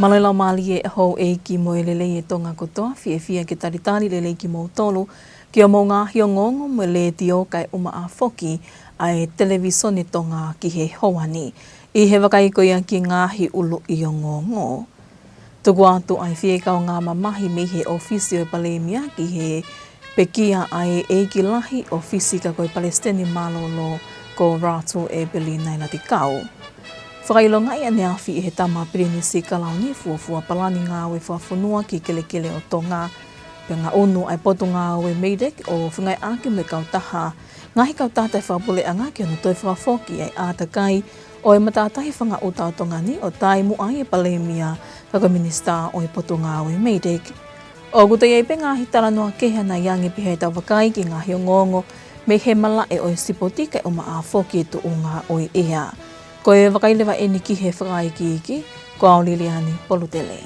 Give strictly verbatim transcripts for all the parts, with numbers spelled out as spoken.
Mālō e laumālie ʻa e houʻeiki mo e lelei ʻa Tonga kotoa, fiefia ke talitali lelei kimoutolu ki hoʻomou ngaahi ongoongo mo e letiō kae ʻumaʻā foki ʻa e Televisone Tonga ki he houa ni. ʻI he vakai ko ia ki he ngaahi ʻuluʻi ongoongo. Tuku atu ʻa e fiekaungā mamahi mei he ʻōfisi ʻo e Palēmia ki he pekia ʻa e ʻEiki Lahi ʻo Fisi ka ko e Palesiteni Mālōlō ko Ratu ʻEpeli Nailatikau. Fakaʻilongaʻi ʻaneafi ʻe he Tama Pilinisi Kalauni e fuofua palani ngāue fakafonua ki he kelekele ʻo Tonga. Pea ngaʻunu ʻa e Potungāue MEIDECC ʻo fengāueʻaki mo e kautaha, ngaahi kautaha taʻefakapuleʻanga ki hono toe fakafoki ʻa e ʻātakai ʻo e Matātahi Fakaʻuta ʻo Tonga ni ʻo taimi ai ʻa e Palēmia ka ko e Minisitā ʻo e Potungāue MEIDECC. ʻOku toe ʻi ai pē ngaahi talanoa kehe ʻanai ange pē ʻi heʻetau vakai ki he ngaahi ongoongo mei he malaʻe ʻo e sipoti kae ʻumaʻā foki e tuʻunga ʻo e ʻea. Ko e vakai leva eni ki he fakaikiiki, ko au Liliani Polutele.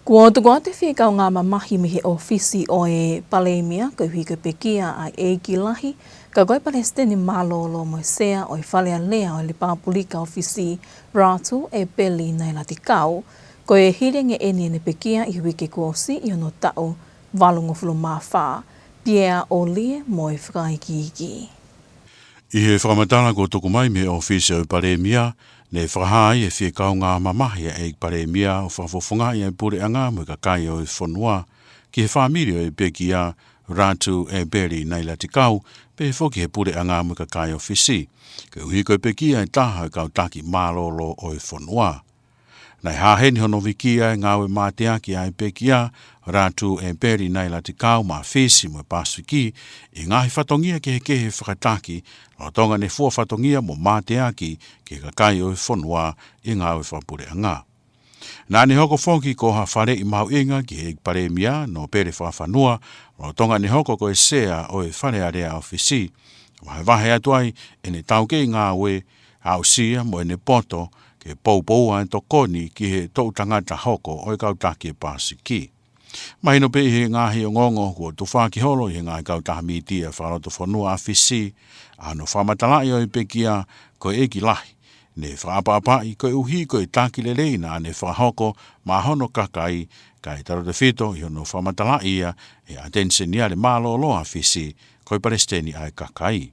Kuo tuku atu e fiekaungā mamahi mei he ʻōfisi ʻo e Palēmia koeʻuhi ko e pekia ʻa e ʻEiki Lahi ka ko e Palesiteni Mālōlō mo e Sea ʻo e Fale Alea ʻo e Lepāpulika ʻo Fisi, Ratu ʻEpeli Nailatikau. Ko e hili ange eni ʻene pekia ʻi he uike kuo ʻosi ʻi hono taʻu valungofulu mā fā. Piea ʻOlie mo e fakaikiiki. ʻI he fakamatala kuo tuku mai mei he ʻōfisi ʻo e Palēmia, ne fakahā ai e fiekaungā mamahi ʻa e ʻEiki Palēmia ʻo fakafofongaʻi ʻa e puleʻanga mo e kakai ʻo e fonua ki he fāmili ʻo e pekia, Ratu ʻEpeli Nailatikau, pehē foki ki he puleʻanga mo e kakai ʻo Fisi, koeʻuhi ko e pekia ʻe taha ʻo e kau taki mālōlō ʻo e fonua. Naʻe hā heni hono vikia e ngāue mateaki ʻa e pekia, Ratu ʻEpeli Nailatikau, maʻa Fisi mo e Pasifiki ʻi he ngaahi fatongia kehekehe fakataki, lolotonga ʻene fua fatongia mo mateaki ki he kakai ʻo e fonua ʻi he ngāue fakapuleʻanga. Naʻa ne hoko foki ko ha faleʻi mahuʻinga ki he ʻEiki Palēmia, Nōpele Fakafanua, lolotonga ʻene hoko ko e Sea ʻo e Fale Alea ʻo Fisi. Vahevahe atu ai ʻene taukei ngāue, aʻusia mo ʻene poto ke poupoua e tokoni ki he toʻu tangata hoko ʻo e kau taki ʻo e Pasifiki. Mahino pē ʻi he ngaahi ongoongo kuo tufaʻaki holo ʻi he ngaahi kautaha mītia fakalotofonua ʻa Fisi ʻa hono fakamatalaʻi ʻo e pekia ko e ʻEiki Lahi, ne fakaʻapaʻapaʻi koeʻuhi ko e taki lelei naʻa ne fakahoko maʻa hono kakai, kae tautefito ʻi hono fakamatalaʻi ia ʻe he ʻAteni Seniale Mālōlō ʻa Fisi, ko e Palesiteni ʻa e kakai.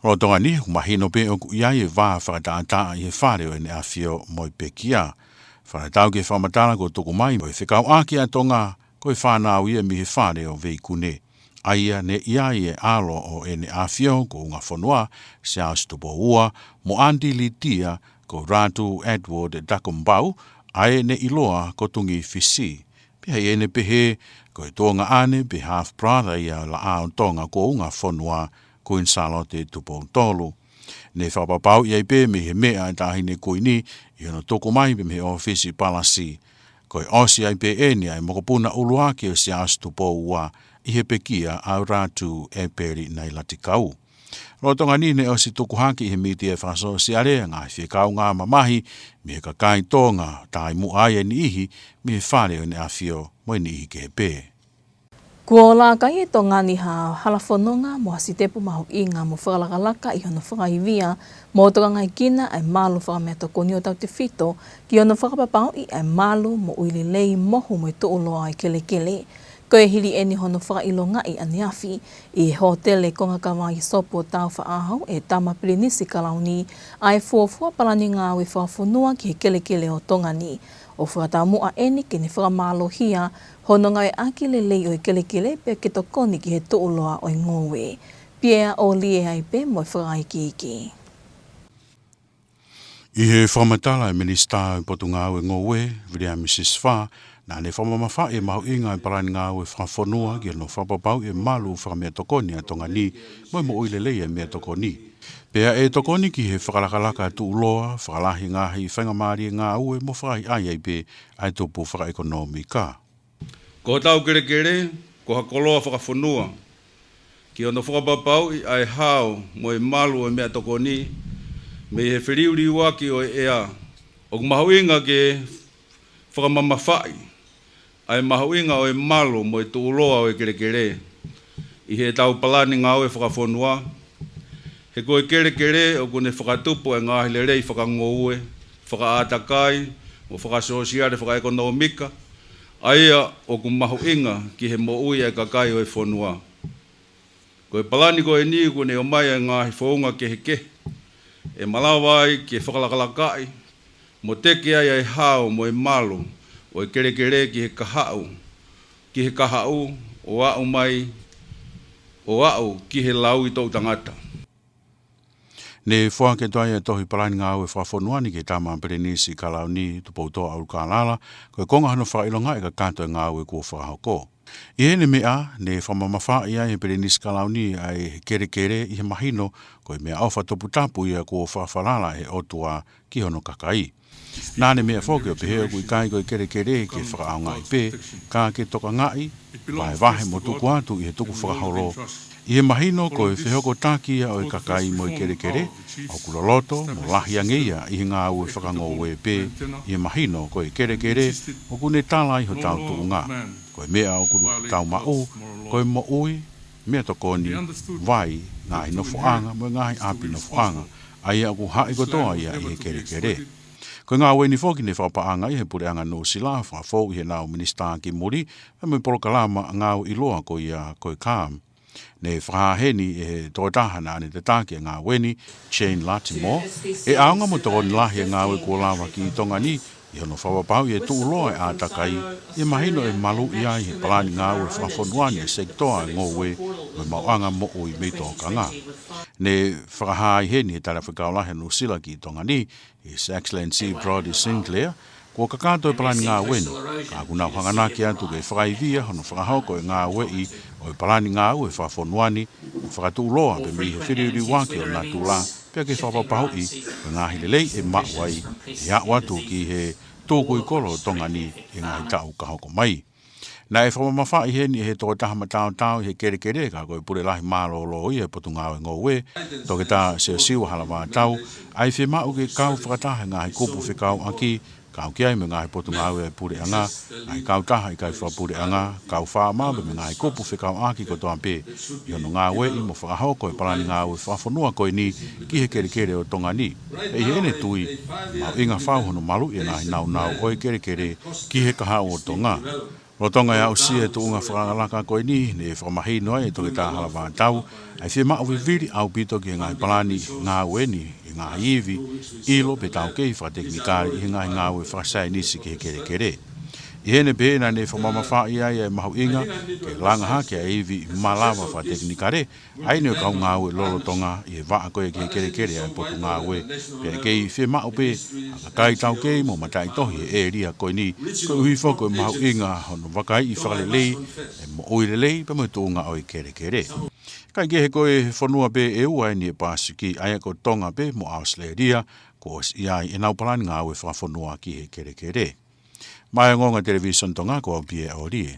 Lolotonga ni, ʻoku mahino pē ʻoku ʻi ai e vā fakatātā ʻi he Fale ʻo ʻEne ʻAfio mo e pekia. Fakatatau ki he fakamatala kuo tuku mai, ko e fekauʻaki ʻa Tonga ko e fānau ia mei he Fale ʻo Veikune, ʻa ia ne ʻi ai e ʻAlo ʻo ʻEne ʻAfio ko Ungafonua, Siaosi Tupou Ua, mo ʻAniti Litia ko Ratu Edward Takumbau, ʻa ē ne ʻiloa ko Tungifisi. Pea ʻi heʻene pehē, ko e tuongaʻane pe half brother ia ʻo e Laʻā ʻo Tonga ko Ungafonua, Kuini Sālote Tupou Tolu. Ne fakapapauʻi ai pē mei he meʻa ʻa e Taʻahine Kuini ʻi hono tuku mai pē mei he ʻōfisi palasi, ko e ʻosi ai pē eni ʻa e mokopuna ʻuluaki ʻo Siaosi Tupou Ua ʻi he pekia ʻa Ratu ʻEpeli Nailatikau. Lolotonga ni, ne ʻosi tuku hake ʻi he mītia fakasōsiale ʻa e ngaahi fiekaungā mamahi mei he kakai Tonga, taimi ai e niʻihi mei he Fale ʻo ʻEne ʻAfio mo e niʻihi kehe pē. Kuo laka ʻi Tonga ni ha hala fononga mo ha sitepu mahuʻinga mo fakalakalaka ʻi hono fakaivia mo tokangaekina ʻa e malu fakameʻatokoni ʻo tautefito ki hono fakapapauʻi ʻa e malu, moʻui lelei, mohu mo e tuʻuloa ʻo e kelekele. Ko e hili eni hono fakaʻilongaʻi ʻaneafi ʻi he hōtele Kongakava ʻi Sopu ʻo Tāufaʻāhau ʻe he Tama Pilinisi Kalauni ʻa e fuofua palani ngāue fakafonua ki he kelekele ʻo Tonga ni, ʻo fakataumuʻa eni ke ne fakamālohia hono ngāueʻaki lelei ʻo e kelekele pea ke tokoni ki he tuʻuloa ʻo e ngoue. Piea ʻOlie ai pē mo e fakaikiiki. ʻI he fakamatala ʻa e Minisitā ʻo e Potungāue Ngoue, Viliami Sisifā, naʻa ne fakamamafaʻi e mahuʻinga ʻo e palani ngāue fakafonua ki hono fakapapauʻi e malu fakameʻatokoni ʻa Tonga ni mo e moʻui lelei ʻa e meʻatokoni. Pea ʻe tokoni ki he fakalakalaka tuʻuloa, fakalahi ngaahi faingamālie ngāue mo fakaʻaiʻai ai pē ʻa e tupu fakaʻekonōmika. Ko hotau kelekele ko ha koloa fakafonua ki hono fakapapauʻi ʻa e hao mo e malu ʻo e meʻatokoni mei he feliuliuaki ʻo e ʻea. ʻOku mahuʻinga ke fakamamafaʻi ʻa e mahuʻinga ʻo e malu mo e tuʻuloa ʻo e kelekele ʻi heʻetau palani ngāue fakafonua, he ko e kelekele ʻoku ne fakatupu ʻa e ngaahi lelei fakangoue, fakaʻātakai mo fakasōsiale fakaʻekonōmika, ʻa ia ʻoku mahuʻinga ki he moʻui ʻa e kakai ʻo e fonua. Ko e palani ko eni kuo ne ʻomai ʻa e ngaahi founga kehekehe ʻe malava ai ke fakalakalakaʻi mo teke ai ʻa e hao mo e malu ʻo e kelekele ki he kahaʻu, ki he kahaʻu ʻo aʻu mai, ʻo aʻu ki he laui toʻu tangata. Ne foaki atu ai ʻa e tohi palani ngāue fakafonua ni ki he Tama Pelenisi Kalauni Tupoutoʻa ʻUlukalala, ko e konga hono fakaʻilongaʻi kakato e ngāue kuo fakahoko. ʻI heʻene meʻa, ne fakamamafaʻi ai ʻe Pelenisi Kalauni ʻa e kelekele ʻi he mahino ko e meʻaʻofa toputapu ia kuo fakafalala ʻe he ʻOtua ki hono kakai. Naʻa ne meʻa foki ʻo pehē ʻoku ʻikai ko e kelekele ke fakaʻaongaʻi pē, ka ke tokangaʻi, vahevahe mo tuku atu ʻi he tukufakaholo, ʻi he mahino ko e fehokotaki ia ʻo e kakai mo e kelekele, ʻoku loloto mo lahi ange ia ʻi he ngāue fakangoue pē, ʻi he mahino ko e kelekele ʻoku ne tala ai hotau tuʻunga. Ko e meʻa ʻoku tau maʻu, ko e moʻui, meʻatokoni, vai, ngaahi nofoʻanga, mo e ngaahi ʻapi nofoʻanga, ʻa ia ʻoku haʻi kotoa ia ʻi he kelekele. Ko e ngāue ni foki ne fakapaʻanga ʻi he Puleʻanga Nuʻusila, fakafou ʻi heʻenau minisitā ki muli, pea mo e polokalama ngāue ʻiloa ko ia ko e CALM. Ne fakahā heni ʻe he tokotaha naʻa ne tataki ʻa e ngāue ni, Jane Lattimore, ʻe ʻaonga mo tokoni lahi ʻa e ngāue kuo lava ki Tonga ni, ʻi hono fakapapauʻi e tuʻuloa e ʻātakai, ʻi he mahino ʻe maluʻi ai he palani ngāue fakafonua ni e sekitoa ʻo e ngoue mo e maʻuʻanga moʻui mei tōkanga. Ne fakahā ai heni ʻe he Talafekau Lahi ʻa Nuʻusila ki Tonga ni, His Excellency Brodie Sinclair, kuo kakato e palani ngāue ni, ka ʻoku nau hanganaki atu ke fakaivia hono fakahoko e ngāueʻi ʻo e palani ngāue fakafonua ni, mo fakatuʻuloa pē mei he feliuliuaki ʻo natula, pea ke fakapapauʻi ko e ngaahi lelei ʻe maʻu ai, ʻe aʻu atu ki he tukui kolo ʻo Tonga ni ʻi he ngaahi taʻu ka hoko mai. Naʻe fakamamafaʻi heni ʻe he tokotaha mataotao ʻi he kelekele, ka ko e pule lahi mālōlō ia ʻo e Potungāue Ngoue, Toketā Siosiua Halavātau, ʻa e fiemaʻu ke kau fakataha e ngaahi kupu fekauʻaki, kau ki ai mo e ngaahi potungāue ʻa e puleʻanga, ʻa e kautaha ʻikai fakapuleʻanga, kau faama pea mo e ngaahi kupu fekauʻaki kotoa pē, ʻi hono ngāueʻi mo fakahoko e palani ngāue fakafonua ko eni ki he kelekele ʻo Tonga ni. Pea ʻi heʻene tui, mahuʻinga fau hono maluʻi e ngaahi naunau ʻo e kelekele ki he kahaʻu ʻo Tonga. Lolotonga e aʻusia e tuʻunga fakalakalaka ko eni, ne fakamahino ai ʻe Toketā Halavātau ʻa e fiemaʻu vivili ʻaupito ki he ngaahi palani ngāue ni, ʻi he ngaahi ivi, ʻilo pe taukei fakatekinikale ʻi he ngaahi ngāue fakasaienisi ki he kelekele. ʻI heʻene pehē naʻa ne fakamamafaʻi ai ʻa e mahuʻinga ke langa hake ʻa e ivi malava fakatekinikale, ʻa eni ʻo e kau ngāue lolotonga ʻi he vaʻa ko ia ki he kelekele ʻa e Potungāue, pea ʻe kei fiemaʻu pē ʻa e kakai taukei mo mataʻitohi he ʻēlia ko eni, koeʻuhi foki ko e mahuʻinga hono vakaiʻi fakalelei e moʻui lelei pea mo e tuʻunga ʻo e kelekele. Kae kehe ko e fonua pē ʻe ua eni ʻi he Pasifiki, ʻa ia ko Tonga pē mo ʻAositelēlia, kuo ʻosi ʻi ai ʻenau palani ngāue fakafonua ki he kelekele. Maʻá e Ongoongo Television Tonga, ko au Pie ʻOlie.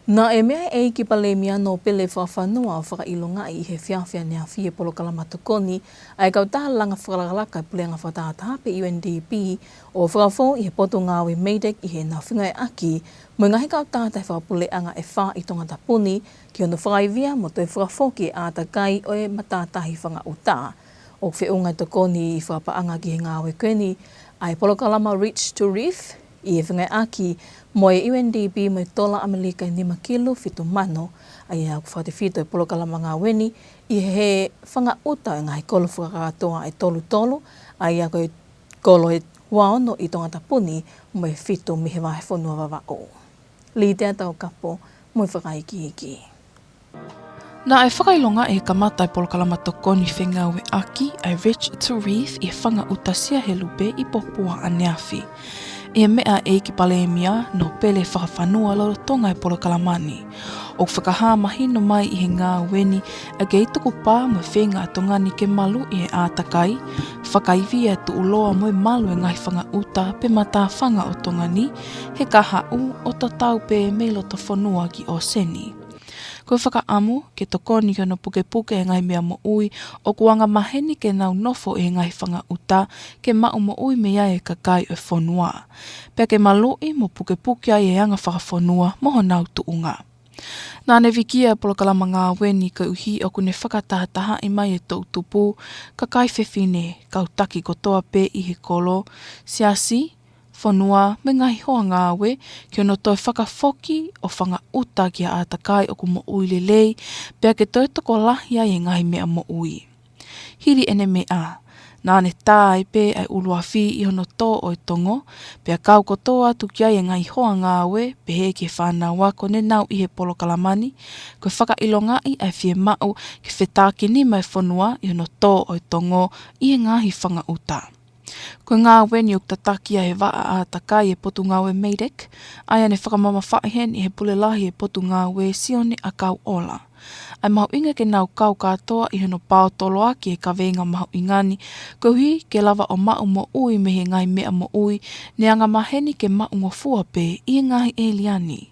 Naʻe meʻa e ʻEiki Palēmia Nōpele Fakafanua ʻo fakaʻilongaʻi ʻi he efiafi ʻaneafi e polokalama tokoni ʻa e kautaha langa fakalakalaka e Puleʻanga Fakatātā pe U N D P ʻo fakafou ʻi he Potungāue MEIDECC ʻi heʻenau fengāueʻaki mo e ngaahi kautaha taʻefakapuleʻanga ʻe fā ʻi Tongatapu ni ki hono fakaivia mo toe fakafoki e ʻātakai ʻo e matātahi fangaʻuta. ʻOku feʻunga e tokoni ʻi fakapaʻanga ki he ngāue ko eni ʻa e polokalama Ridge to Reef, ʻi he fengāueʻaki mo e U N D P mo e tola ʻAmelika ʻe nima kilu fitu mano, ʻa ia ʻoku fakatefito e polokalama ngāue ni ʻi he fangaʻuta ʻo e ngaahi kolo fakakātoa ʻe tolu tolu, ʻa ia ko e kolo ʻe ua ono ʻi Tongatapu ni mo e fitu mei he vahefonua Vavaʻu. Litea Taukapo mo e fakaikiiki. Naʻe fakaʻilongaʻi ʻi he kamata e polokalama tokoni fengāueʻaki ʻa e Ridge to Reef ʻi he fanga ʻuta Siahelupe ʻi Popua ʻaneafi. ʻI he meʻa e ʻEiki Palēmia Nōpele Fakafanua lolotonga e polokalama ni, ʻoku fakahā mahino mai ʻi he ngāue ni ʻa e kei tukupā mo e feinga ʻa Tonga ni ke maluʻi e ʻātakai, fakaivia e tuʻuloa mo e malu e ngaahi fanga ʻuta pe matāfanga ʻo Tonga ni, he kahaʻu ʻo tatau pē mei loto fonua ki ʻōseni. Ko e fakaʻamu ke tokoni ki hono pukepuke e ngaahi meʻa moʻui ʻoku angamaheni ke nau nofo ʻi he ngaahi fanga ʻuta ke maʻu moʻui mei ai e kakai ʻo e fonua, pea ke maluʻi mo pukepuke ai e anga fakafonua mo honau tuʻunga. Naʻa ne vikia e polokalama ngāue ni koeʻuhi ʻoku ne fakatahatahaʻi mai e toʻutupu, kakai fefine, kau taki kotoa pē ʻi he kolo, siasi, fonua, mo e ngaahi hoa ngāue, ki hono toe fakafoki ʻo fanga ʻuta ki ha ʻātakai ʻoku moʻui lelei, pea ke toe tokolahi ai e ngaahi meʻa moʻui. Hili ʻene meʻa, naʻa ne tā ai pē ʻa e ʻuluafi ʻi hono tō ʻo e tongo, pea kau kotoa atu ki ai e ngaahi hoa ngāue, pehē ki he fānau ako ne nau ʻi he polokalama ni, ko e fakaʻilongaʻi ʻa e fiemaʻu ke fetākinima e fonua ʻi hono tō ʻo e tongo ʻi he ngaahi fanga ʻuta. Ko e ngāue ni ʻoku tataki ʻe he vaʻa ʻātakai e Potungāue MEIDECC, ʻa ia ne fakamamafaʻi heni ʻe he Pule Lahi e Potungāue Sione ʻAkauʻola. ʻA e mahuʻinga ke nau kau kātoa ʻi hono paotoloaki e kaveinga mahuʻinga ni, koeʻuhi ke lava ʻo maʻu moʻui mei he ngaahi meʻa moʻui ne angamaheni ke maʻungofua pē ʻi he ngaahi ʻēlia ni.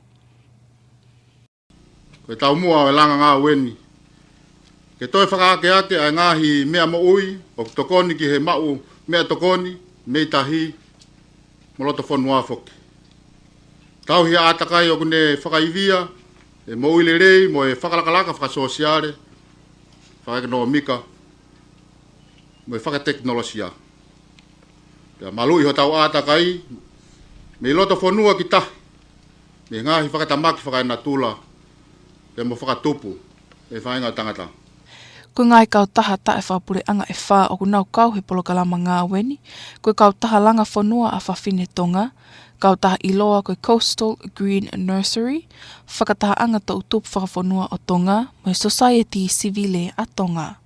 Ko e taumuʻa ʻo e langa ngāue ni, ke toe fakaakeake ʻa e ngaahi meʻa moʻui ʻoku tokoni ki he maʻu meʻatokoni mei tahi mo loto fonua foki. Tauhi ʻātakai ʻoku ne fakaivia e moʻui lelei mo e fakalakalaka fakasōsiale, fakaʻekonōmika, mo e fakatekinolosia. Pea maluʻi hotau ʻātakai mei loto fonua ki tahi, mei he ngaahi fakatamaki fakaenatula, pea mo fakatupu ʻe he faʻahinga ʻo tangata. Ko e ngaahi kautaha taʻefakapuleʻanga ʻe fā ʻoku nau kau he polokalama ngāue ni, ko e kautaha langa fonua ʻa Fafine Tonga, kautaha ʻiloa ko e Coastal Green Nursery, fakatahaʻanga toʻutupu fakafonua ʻo Tonga, mo e Sosaieti Sivile ʻa Tonga.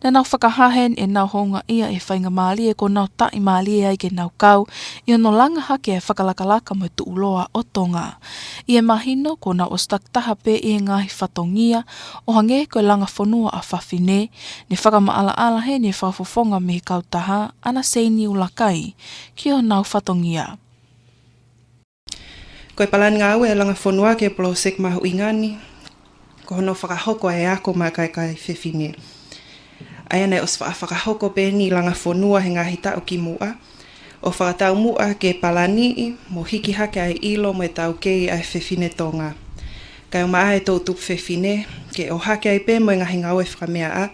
Naʻa nau fakahā heni ʻenau houngaʻia ʻi he faingamālie kuo nau taʻimālie ai ke nau kau ʻi hono langa hake e fakalakalaka mo e tuʻuloa ʻo Tonga. ʻI he mahino kuo nau ʻosi takitaha pē ʻi he ngaahi fatongia, ʻo hangē ko e langa fonua ʻa fafine, ne fakamaʻalaʻala heni e fakafofonga mei he kautaha, ʻAna Seini Ulakai, ki honau fatongia. Ko e palani ngāue e langa fonua ki he poloseki mahuʻinga ni, ko hono fakahoko e ako maʻa e kakai fefine. ʻA ia naʻe ʻosi faʻa fakahoko pē eni langa fonua he ngaahi taʻu kimuʻa, ʻo fakataumuʻa ke palaniʻi mo hiki hake ʻa e ʻilo mo e taukei ʻa e fefine Tonga. Kae ʻumaʻā e toʻutupu fefine, ke ʻohake ai pē mo e ngaahi ngāue fakameaʻa,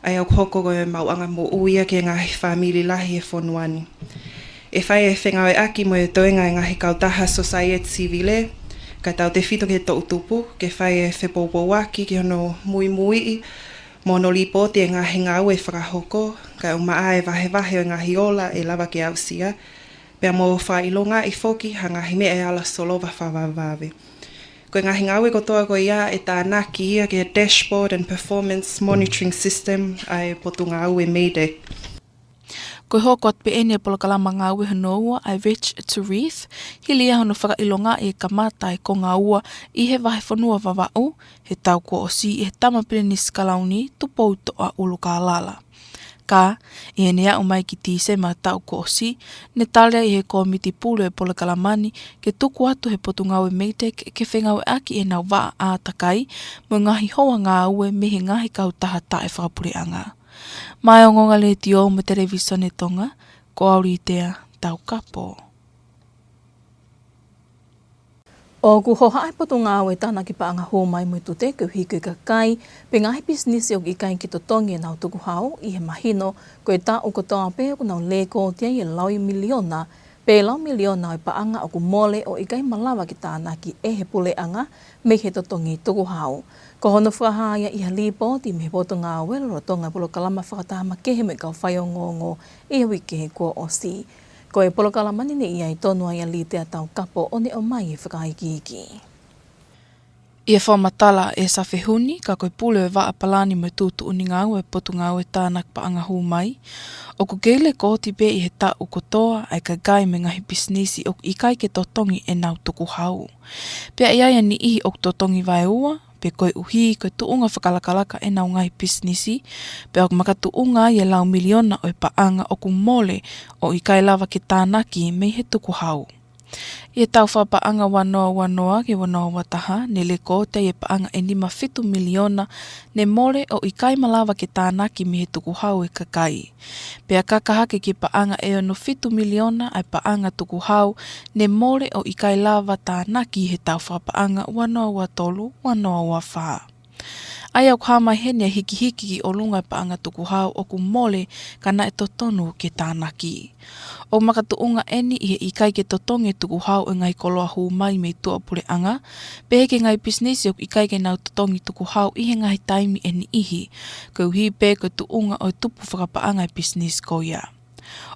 ʻa ia ʻoku hoko ko e maʻuʻanga moʻui ia ki he ngaahi fāmili lahi he fonua ni. ʻE fai e fengāueʻaki mo e toenga e ngaahi kautaha sōsaieti sivile, kae tautefito ki he toʻutupu, ke fai e fepoupouaki ki hono muimuiʻi, mo hono lipooti e ngaahi ngāue fakahoko, kae ʻumaʻā e vahevahe ʻo e ngaahi ola ʻe lava ke aʻusia, pea mo fakaʻilongaʻi foki ha ngaahi meʻa ʻe ala solova fakavavevave. Ko e ngaahi ngāue kotoa ko ia ʻe tānaki ia ki he Dashboard and Performance Monitoring System ʻa e Potungāue MEIDECC. Ko e hoko atu pē eni e polokalama ngāue hono ua ʻa e Ridge to Reef, hili ia hono fakaʻilongaʻi e kamata e konga ua ʻi he vahefonua Vavaʻu, he tau kuo ʻosi ʻi he Tama Pilinisi Kalauni, Tupoutoʻa ʻUlukālala. Ka, ʻi heʻene aʻu mai ki Tīsema taʻu kuo ʻosi, ne tali ʻe he kōmiti pule e polokalama ni, ke tuku atu he Potungāue MEIDECC ke fengāueʻaki ʻenau vaʻa ʻātakai, mo e ngaahi hoa ngāue mei he ngaahi kautaha taʻefakapuleʻanga. Maʻá e Ongoongo Letiō mo e Televisone Tonga, ko au Litea Taukapo. ʻOku hohaʻa e Potungāue Tānaki Paʻanga Hū Mai mo e Tute koeʻuhi ko e kakai pe ngaahi pisinisi ʻoku ʻikai ke totongi ʻenau tukuhau, ʻi he mahino ko e taʻu kotoa pē ʻoku nau lēkooti ai e laui miliona pe lau miliona ʻo e paʻanga ʻoku mole ʻo ʻikai malava ke tānaki ʻe he puleʻanga mei he totongi tukuhau. Ko hono fakahā ia ʻi ha lipooti mei he Potungāue lolotonga e polokalama fakataha makehe mo e kau faiongoongo ʻi he uike kuo ʻosi. Ko e polokalama ni ne ʻi ai tonu ai ʻa Litea Taukapo ʻo ne ʻomai e fakaikiiki. ʻI he fakamatala ʻe Safehuni, ka ko e pule ʻo e vaʻa palani mo e tuʻutuʻuni ngāue ʻa e Potungāue Tānaki Paʻanga Hū Mai, ʻoku kei lēkooti pē ʻi he taʻu kotoa ʻa e kakai mo e ngaahi pisinisi ʻoku ʻikai ke totongi ʻenau tukuhau. Pea ʻi ai e niʻihi ʻoku totongi vaeua, pea koeʻuhi ko e tuʻunga fakalakalaka ʻenau ngaahi pisinisi, pea ʻoku makatuʻunga ai e lau miliona ʻo e paʻanga ʻoku mole ʻo ʻikai lava ke tānaki mei he tukuhau. ʻI he tau fakapaʻanga ua noa ua noa ki he ua noa ua taha, ne lekooti ai e paʻanga ʻe nima fitu miliona ne mole ʻo ʻikai malava ke tānaki mei he tukuhau e kakai. Pea kaka hake ki he paʻanga ʻe ono fitu miliona ʻa e paʻanga tukuhau ne mole ʻo ʻikai lava tānaki he tau fakapaʻanga ua noa ua tolu ua noa ua fā. ʻA ia ʻoku hā mai heni ʻa e hikihiki ki ʻolunga e paʻanga tukuhau ʻoku mole ka naʻe totonu ke tānaki. ʻOku makatuʻunga eni ʻi he ʻikai ke totongi e tukuhau ʻo e ngaahi koloa hū mai mei tuʻapuleʻanga, pehē ki he ngaahi pisinisi ʻoku ʻikai ke nau totongi tukuhau ʻi he ngaahi taimi ʻe niʻihi, koeʻuhi pē ko e tuʻunga ʻo e tupu fakapaʻanga e pisinisi ko ia.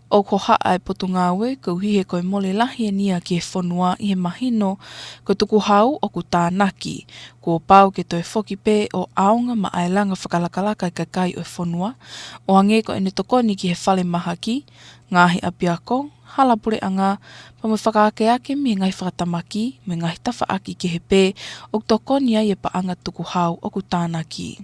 ʻOku hohaʻa e Potungāue koeʻuhi he ko e mole lahi eni ia ki he fonua ʻi he mahino ko e tukuhau ʻoku tānaki. Kuo pau ke toe foki pē ʻo ʻaonga maʻa e langa fakalakalaka e kakai ʻo e fonua, ʻo hangē ko ʻene tokoni ki he falemahaki, ngaahi ʻapiako, hala puleʻanga, pea mo e fakaakeake mei he ngaahi fakatamaki mo e ngaahi tafaʻaki kehe pē ʻoku tokoni ai e paʻanga tukuhau ʻoku tānaki.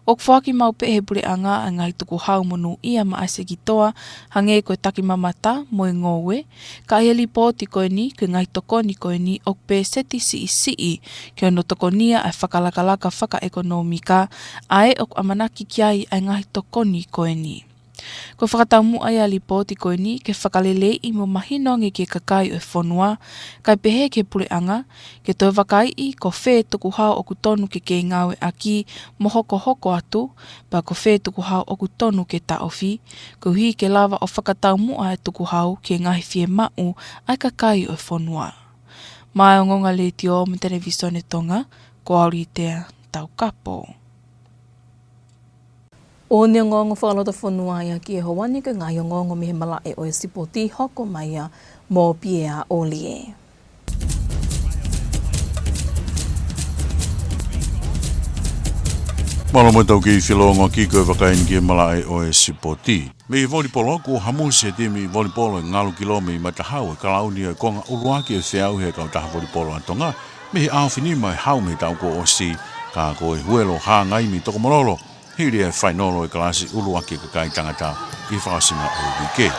ʻOku foaki maʻu pē ʻe he puleʻanga ʻa e ngaahi tukuhau monūʻia maʻa e sekitoa, hangē ko e takimamata mo e ngoue, ka ʻi he lipooti ko eni, ko e ngaahi tokoni ko eni ʻoku pē seti siʻisiʻi ki hono tokonia ʻa e fakalakalaka fakaʻekonōmika, ʻa ē ʻoku ʻamanaki ki ai ʻa e ngaahi tokoni ko eni. Ko e fakataumuʻa ia ʻa e lipooti ko eni ke fakaleleiʻi mo mahino ange ki he kakai ʻo e fonua, kae pehē ki he puleʻanga, ke toe vakaiʻi ko fē tukuhau ʻoku tonu ke kei ngāueʻaki mo hokohoko atu, pea ko fē tukuhau ʻoku tonu ke taʻofi, koeʻuhi ke lava ʻo fakataumuʻa e tukuhau ki he ngaahi fiemaʻu ʻa e kakai ʻo e fonua. Maʻá e Ongoongo Letiō mo e Televisone Tonga, ko Auritea Taukapo. ʻOku ne ongoongo fakalotofonua ia ki he ʻaho ni, ko e ngaahi ongoongo mei he malaʻe ʻo e sipoti hoko mai ia mo Piea ʻOlie. Mālō mo e tau kei felōngoaki ko e vakai eni ki he malaʻe ʻo e sipoti. Mei he volipolo, kuo hamusi e timi volipolo ʻa e Ngalukilo mei Matahau ʻa e kalauni ʻo e konga ʻuluaki ʻo e feʻauhi ʻa e kautaha volipolo ʻa Tonga, mei he ʻaofinima ʻo e hau mei he taʻu kuo ʻosi, ka ko e Huelo Hāngai mei Tokomololo, hili e fainolo ʻo e kalasi ʻuluaki ʻo e kakai tangata ʻi he fakaʻosinga ʻo e uike.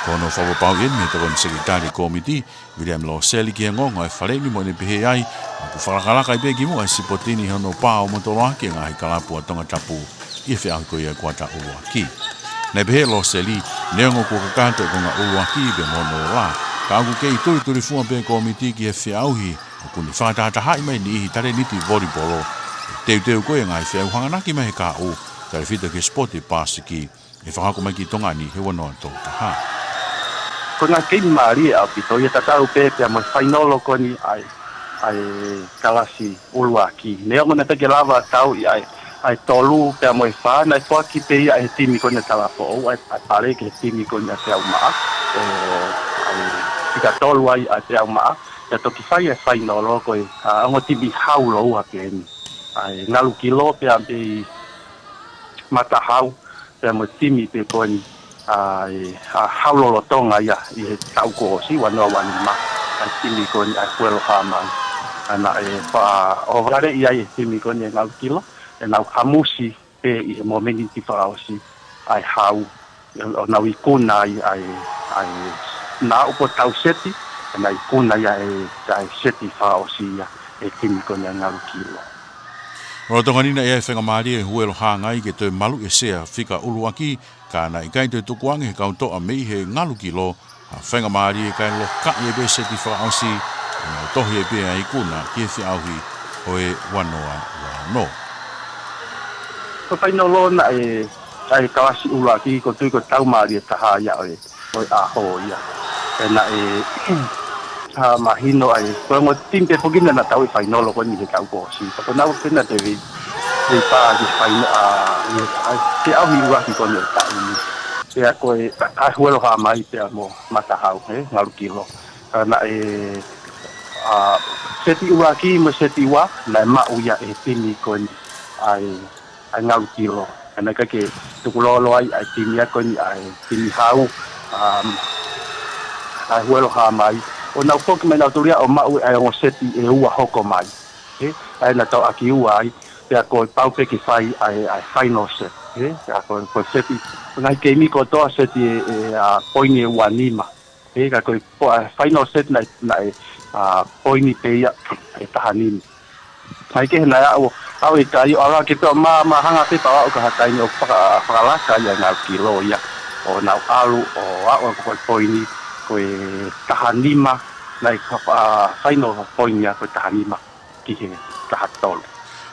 Ko hono fakapapauʻi eni mei he Tokoni Sekelitali Kōmiti, Viliami Loseli, ki he ongoongo ʻa e fale ni, mo ne pehē ai, ʻoku fakalakalaka ai pē ki muʻa e sipoti ni ʻi hono pā ʻo motoloaki e ngaahi kalapu ʻa Tongatapu ʻi he feʻauhi ko ia ʻo e kuata ʻuluaki. Naʻe pehē ʻe Loseli, neongo kuo kakato e konga ʻuluaki pea mo hono ola, ka ʻoku kei tulitulifua pē e kōmiti ki he feʻauhi, ʻoku ne fakatahatahaʻi mai e niʻihi talēniti volipolo ʻo teuteu ko ia e ngaahi feʻauhi hanganaki mai he kahaʻu, tautefito ki he sipoti ʻo e pāsiki, ʻe fakahoko mai ki Tonga ni he ua noa tolu taha. Ko e ngaahi keimi mālie ʻaupito ia, tatau pē pea mo e fainolo ko eni ʻa e, ʻa e kalasi ʻuluaki. Neongo naʻe teʻeki lava tauʻi ʻa e, ʻa e tolu pea mo e fā, naʻe foaki pē ia ʻe he timi ko eni ʻa Talafoʻou, ʻa e, ʻa e pale ki he timi ko eni ʻa Teaumaʻa, ʻo, ʻa e, fika tolu ai ʻa Teaumaʻa, pea toki fai e fainolo ko e, ʻa, ongo timi hau lōua pē eni. ʻA e Ngalukilo pea mei Matahau, pea mo e timi pē ko eni, ʻa e, ʻa, hau lolotonga ia ʻi he taʻu kuo ʻosi, ua noa ua nima, ʻa e timi ko eni ʻa e Huelo Hāngai. ʻA naʻe faʻa ʻohovale ia ʻe he timi ko eni ʻa e Ngalukilo, ʻenau hamusi pē ʻi he momeniti fakaʻosi ʻa e hau, ʻo nau ikuna ai ʻa e, ʻa e, naʻa ʻoku tau seti, ʻenau ikuna ia ʻe, ʻa e seti fakaʻosi ia ʻe he timi ko eni ʻa e Ngalukilo. Lolotonga ni naʻe ʻi ai e faingamālie ʻa e Huelo Hāngai ke toe maluʻi e sea fika ʻuluaki, ka naʻe ʻikai toe tukuange ʻe he kau toʻa mei he Ngalukilo ha faingamālie, kae lokaʻi pē e seti fakaʻosi, ʻo nau tohi pē ʻa e ikuna ki he feʻauhi ʻo e ua noa ua ono. Ko e fainolo naʻe, ʻa e kalasi ʻuluaki, ʻoku ou tui ko e tau mālie taha ia ʻo e, ʻo e ʻaho ia. Pea naʻe, ʻa, mahino ai, ko e ongo timi pē foki naʻa nau tauʻi e fainolo ko eni he taʻu kuo ʻosi. Ka ko ʻenau pē naʻa nau toe vei, veipā ki he faino-, ʻa, ʻi he, ʻa, feʻauhi ʻuluaki ko eni ʻo e taʻu ni. Pea ko e, ʻa, Huelo Hāngai pea mo Matahau, ē, Ngalukilo. Ka naʻe, ʻa, seti ʻuluaki mo e seti ua, naʻe maʻu ia ʻe he timi ko eni ʻa e, ʻa e Ngalukilo. Ka naʻe ʻikai ke tukulolo ai ʻa e timi ia ko eni ʻa e timi hau, um, ʻa e Huelo Hāngai. ʻO nau foki mai nautolu ia ʻo maʻu ʻa e ongo seti ʻe ua hoko mai. Ē, ʻa ia naʻa tau ʻaki ua ai, pea kuo pau pē ke fai ʻa e, ʻa e final set. Ē, pea ko, ko e seti, ngaahi keimi kotoa seti ʻe, ʻe, ʻa, poini ʻe ua nima. Pea ka ko e po-, ʻa e final set naʻe, naʻe, ʻa, poini pē ia ʻe taha nima. Mai ke naʻe aʻu, aʻu ʻikai ʻo ala ke pea mā, mā hanga pē pea aʻu ki ha taimi ʻo faka-, fakalaka ia ngāue ki loto ia. ʻO nau ʻalu, ʻo aʻu ko e poini, ko e taha nima, naʻe ka-, ʻa, final poini ia ko e taha nima ki he kahaʻu tolu.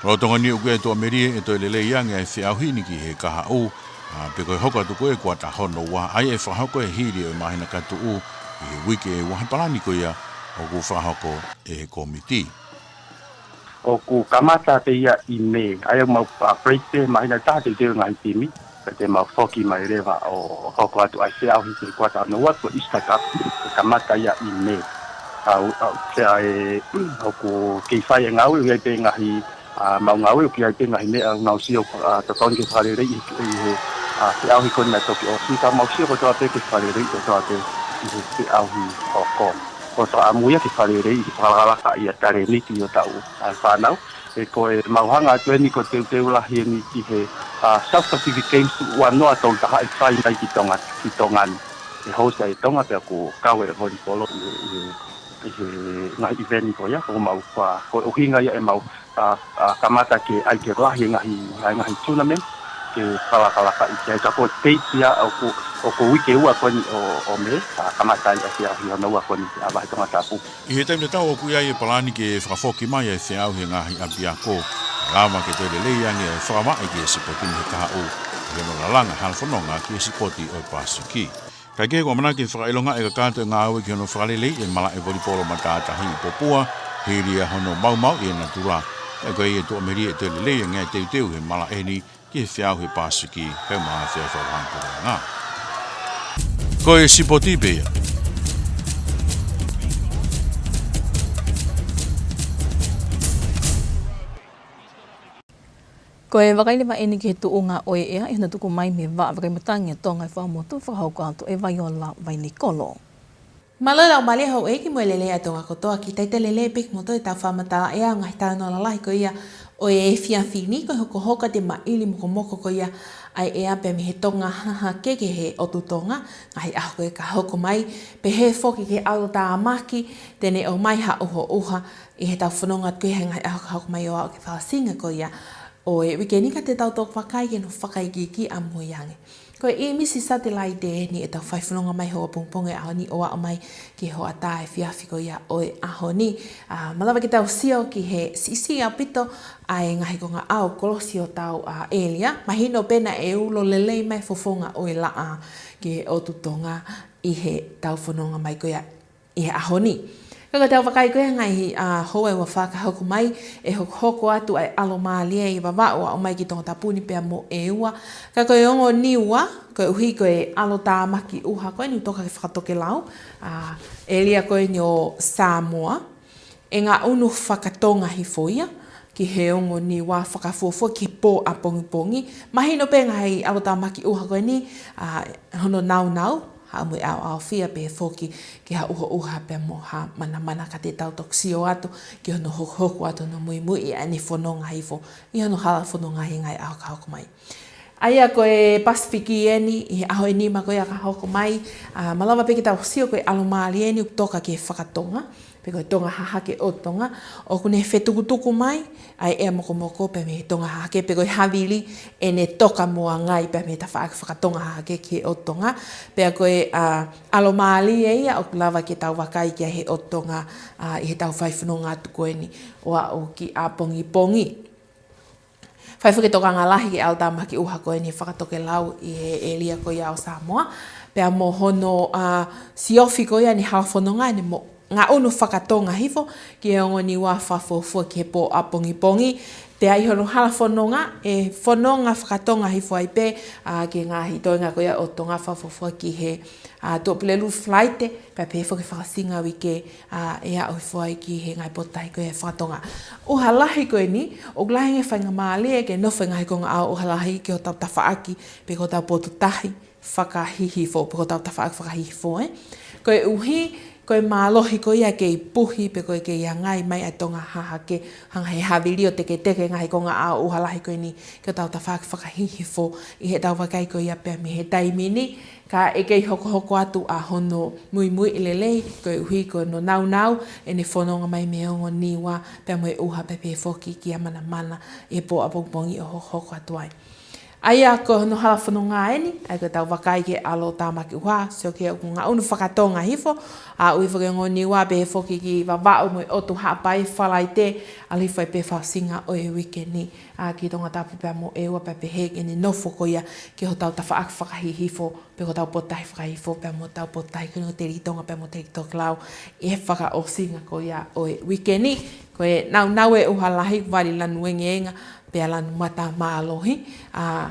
Lolotonga ni ʻoku ʻi ai e tuʻamelie ʻe toe lelei ange ʻa e feʻauhi ni ki he kahaʻu, ʻa, pea ko e hoko atu ko ē kuata hono ua, ʻa ia ʻe fakahoko ʻe hili ʻo e māhina ka tuʻu ʻi he uike ʻe ua he palani ko ia ʻoku fakahoko ʻe he kōmiti. ʻOku kamata pē ia ʻi Mē, ʻa ia mau, ʻa, break pē māhina ʻe taha teuteu e ngaahi timi. Pea te mau foki mai leva ʻo hoko atu ai feʻauhi ki he kuata hono ua ko e Easter Cup, ʻe kamata ia ʻi Mē. ʻA, ʻa, pea ʻe, ʻoku kei fai e ngāue, ʻoku ʻi ai pē ngaahi, ʻa, mau ngāue, ʻoku ʻi ai pē ngaahi meʻa ʻoku nau sio, ʻa, totonu ke fakaleleiʻi ʻi he, ʻi he, ʻa, feʻauhi ko eni naʻe toki ʻosi, ka mau sio kotoa pē ke fakaleleiʻi kotoa pē ʻi he feʻauhi hoko. Ko e fakaʻamu ia ke fakaleleiʻi, ke fakalakalaka ʻa e talēniti ʻo hotau, ʻa, fānau. He ko e mau hanga atu eni ko e teuteu lahi eni ki he, ʻa, South Pacific Games ua noa tolu taha ʻe fai mai ki Tonga, ki Tonga ni. ʻE host ai Tonga pea ʻoku kau e volleyball ʻi he, ʻi he, ʻi he ngaahi event ko ia, ko mau fa-, ko e ʻuhinga ia ʻemau, ʻa, ʻa, kamata ke ʻai ke lahi e ngaahi, ngaahi, ngaahi tournament, ke fakalakalaka ʻi ai ka ko e date ia ʻoku, ʻoku uike ua ko eni ʻo, ʻo Mē, ʻa, kamata ai ʻa e feʻauhi hono ua ko eni, ʻa, vahe Tongatapu. ʻI he taimi tatau ʻoku ʻi ai e palani ke fakafoki mai ʻa e feʻauhi he ngaahi ʻapiako, lava ke toe lelei ange ʻa e fakavaʻe ki he sipoti ni he kahaʻu, ʻi hono lalanga halafononga ki he sipoti ʻo e Pasifiki. Kae kehe ʻoku ʻamanaki ke fakaʻilongaʻi e kakato e ngāue ki hono fakaleleiʻi e malaʻe volleyball matātahi ʻi Popua, hili ia hono maumauʻi e natula. Pea ko e tuʻamelie ʻe toe lelei ange ʻa e teuteu he malaʻe ni ki he feʻauhi Pasifiki, kae ʻumaʻā e feʻauhi fakahalafononga. Ko e sipoti pē ia. Ko e vakai leva eni ki he tuʻunga ʻo e ʻea, ʻi hono tuku mai mei he Vaʻa Vakai Matangi ʻo Tonga ʻi Fuaʻamotu, fakahoko atu ʻe Vaiola Vainikolo. Mālō e laumālie houʻeiki mo e lelei ʻa Tonga kotoa, kiʻi talitali lelei pē kimoutolu ʻi heʻetau fakamatala ʻea ʻo e ngaahi talanoa lalahi ko ia ʻo e efiafi ni, ko e hokohoko atu e maʻili mokomoko ko ia ʻa e ʻea pea mei he Tonga Hahake ki he ʻotu Tonga, ngaahi ʻaho ko ē ka hoko mai, pehē foki ki he ʻalotāmaki, te ne ʻomai ha ʻuhoʻuha ʻi heʻetau fononga atu ko ē he ngaahi ʻaho ka hoko mai ʻo aʻu ki he fakaʻosinga ko ia ʻo e uike ni ka te tau toki vakai ki hono fakaikiiki ʻamui ange. Ko e ʻīmisi satelaite eni ʻetau fai fononga mai he hoʻatā pongipongi ʻo e ʻaho ni ʻo aʻu mai ki he hoʻatā efiafi ko ia ʻo e ʻaho ni. ʻA, malava ke tau sio ki he siʻisiʻi ʻaupito ʻa e ngaahi konga ʻao kolosi ʻo hotau, ʻa, ʻēlia. Mahino pē naʻe ulo lelei mai e fofonga ʻo e laʻā ki he ʻotu Tonga ʻi heʻetau fononga mai ko ia ʻi he ʻaho ni. Ka ko ʻetau vakai ko ē he ngaahi, ʻa, houa ʻe ua fā ka hoko mai, ʻe hokohoko atu ʻa e ʻalomālie ʻi Vavaʻu ʻo aʻu mai ki Tongatapu ni pea mo ʻEua. Ka ko e ongo Niua, koeʻuhi ko e ʻalotāmaki ʻuha ko eni ʻoku toka ki he fakatokelau, ʻa, ʻēlia ko eni ʻo Sāmoa, ʻe ngaʻunu fakatonga hifo ia ki he ongo Niua fakafuofua ki he pō ʻapongipongi. Mahino pē ngaahi ʻalotāmaki ʻuha ko eni, ʻa, hono nāunau, haʻu mo e ʻaoʻaofia pehē foki ki ha ʻuhoʻuha pea mo ha manamana ka te tau toki sio atu ki hono hokohoko atu hono muimui ʻa ʻene fononga hifo ʻi hono halafononga he ngaahi ʻaho ka hoko mai. ʻA ia ko e Pasifiki eni, ʻi he ʻaho ʻe nima ko ia ka hoko mai, ʻa, malava pē ke tau sio ko e ʻalomālie eni ʻoku toka ki he fakatonga, pe ko e Tonga Hahake ʻo Tonga, ʻoku ne fetukutuku mai ʻa e ʻea mokomoko pea mei he Tonga Hahake, pe ko e havili ʻene toka mo angai pea mei he tafaʻaki fakatonga hahake ki he ʻotu Tonga, pea ko e, ʻa, ʻalomālie ia ʻoku lava ke tau vakai ki ai he ʻotu Tonga, ʻa, ʻi heʻetau fai fononga atu ko eni ʻo aʻu ki ʻapongipongi. Fai foki e tokanga lahi ki he ʻalotāmaki ʻuha ko eni he fakatokelau ʻi he ʻēlia ko ia ʻo Sāmoa. Pea mo hono, ʻa, siofi ko ia ʻene halafononga ʻene mo ngaʻunu fakatonga hifo ki he ongo Niua fakafuofua ki he pō ʻapongipongi. Pea ʻi hono halafononga, ʻe fononga fakatonga hifo ai pē, ʻa, ki he ngaahi toenga ko ia ʻo Tonga fakafuofua ki he, ʻa, Tuʻapulelulu Falaite, pea pehē foki ki he fakaʻosinga uike, ʻa, ʻe aʻu hifo ai ki he ngaahi potutahi ko ia he fakatonga. ʻUha lahi ko eni, ʻoku lahi ange e faingamālie ke nofo e ngaahi konga ʻao ʻuha lahi ki hotau tafaʻaki, pe ko hotau potutahi fakahihifo, pe ko hotau tafaʻaki fakahihifo, ē. Koeʻuhi Ko e mālohi ko ia kei puhi pe ko e kei ʻangai mai ʻa e tonga hahake, hanga he havili ʻo teketeke ngaahi konga ʻauha lahi ko eni ki hotau tafaʻaki fakahihifo ʻi heʻetau vakai ko ia pea mei he taimi ni, ka ʻe kei hokohoko atu ʻa hono muimui lelei, koeʻuhi ko hono naunau ʻene fononga mai mei he ongo Niua pea mo e ʻuha pea pehē foki ki ʻAmanamana ʻi he pō ʻapongipongi ʻo hokohoko atu ai. ʻA ia ko hono hala fononga eni, ʻa ia ko ʻetau vakai ki he ʻAlo Tāmaki ʻUha, sio ki he ʻoku ngaʻunu fakatonga hifo, ʻa ui foki ongo Niua pehē foki ki Vavaʻu mo e ʻOtu Haʻapai Falaite, ʻalu hifo ai pē fakaʻosinga ʻo e uike ni, ʻa ki Tongatapu pea mo ʻEua pea pehē ki heʻene nofo ko ia ki hotau tafaʻaki fakahihifo, pe ko hotau potutahi fakahihifo, pea mo hotau potutahi ko eni ko Telitonga pea mo Telitokelau, ʻi he fakaʻosinga ko ia ʻo e uike ni, ko e naunau e ʻuha lahi, vali lanu engeenga, pea lanu mata mālohi, ʻa,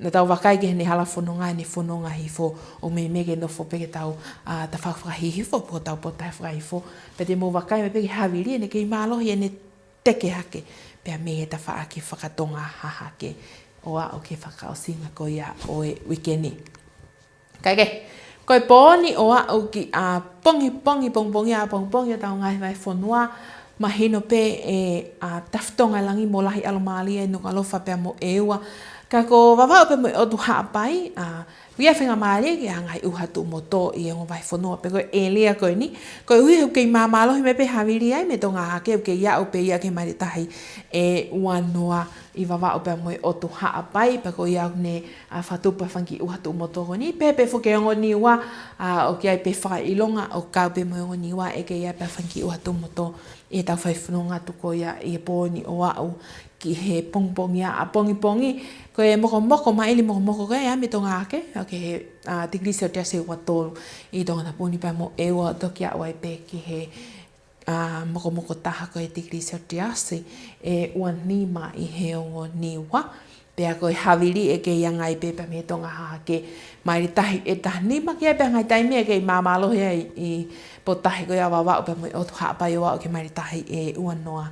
naʻa tau vakai ki heʻene hala fononga, ʻene fononga hifo, ʻo meimei ke nofo pē ke tau, ʻa, tafaʻaki fakahihifo, pe ko hotau potutahi fakahihifo, pea te mou vakai mai pē ki he havili, ʻene kei mālohi, ʻene teke hake, pea mei he tafaʻaki fakatonga hahake, ʻo aʻu ki he fakaʻosinga ko ia ʻo e uike ni. Kae kehe, ko e pō ni ʻo aʻu ki ʻapongipongi, pongipongi ʻapongipongi ʻo ʻetau ngaahi vahefonua, mahino pē ʻe, ʻa, tafitonga e langi mo lahi ʻalomālie ʻi Nukuʻalofa pea mo ʻEua. Ka ko Vavaʻu pea mo e ʻOtu Haʻapai, ʻa, ʻoku ʻi ai e faingamālie ke ʻi ai ha ngaahi ʻuha tuʻumotu ʻi he ongo vahefonua pe ko e ʻēlia ko eni. Koeʻuhi he ʻoku kei māmālohi mai pē havili ai mei he tonga hahake, ʻoku kei aʻu pē ia ki he maile tahi ʻe ua noa ʻi Vavaʻu pea mo e ʻOtu Haʻapai, pea ko ia ʻoku ne, ʻa, fakatupu ʻa e fanga kiʻi ʻuha tuʻumotu ko eni, pehē pē foki ki he ongo Niua, ʻa, ʻoku ʻi ai pē fakaʻilonga ʻoku kau pē mo e ongo Niua ʻe kei ʻi ai pē ʻa e fanga kiʻi ʻuha tuʻumotu ʻi heʻetau faifononga atu ko ia ʻi he pō ni ʻo aʻu ki he pongipongi ʻapongipongi, ko e mokomoko, māʻili mokomoko ko ia ʻe ʻi ai mei he tonga hahake, ʻoku ʻi he, ʻa, tikilī selesiasi ʻe ua tolu ʻi Tongatapu ni pea mo ʻEua, toki aʻu ai pē ki he, ʻa, mokomoko taha ko e tikilī selesiasi ʻe ua nima ʻi he ongo Niua. Pea ko e havili ʻe kei ʻangai pē pea mei he tonga hahake, māili tahi ʻe taha nima, ki ai pē ha ngaahi taimi ʻe kei māmālohi ai ʻi he potutahi ko ia ʻo Vavaʻu pea mo e ʻOtu Haʻapai ʻo aʻu ki he māili tahi ʻe ua noa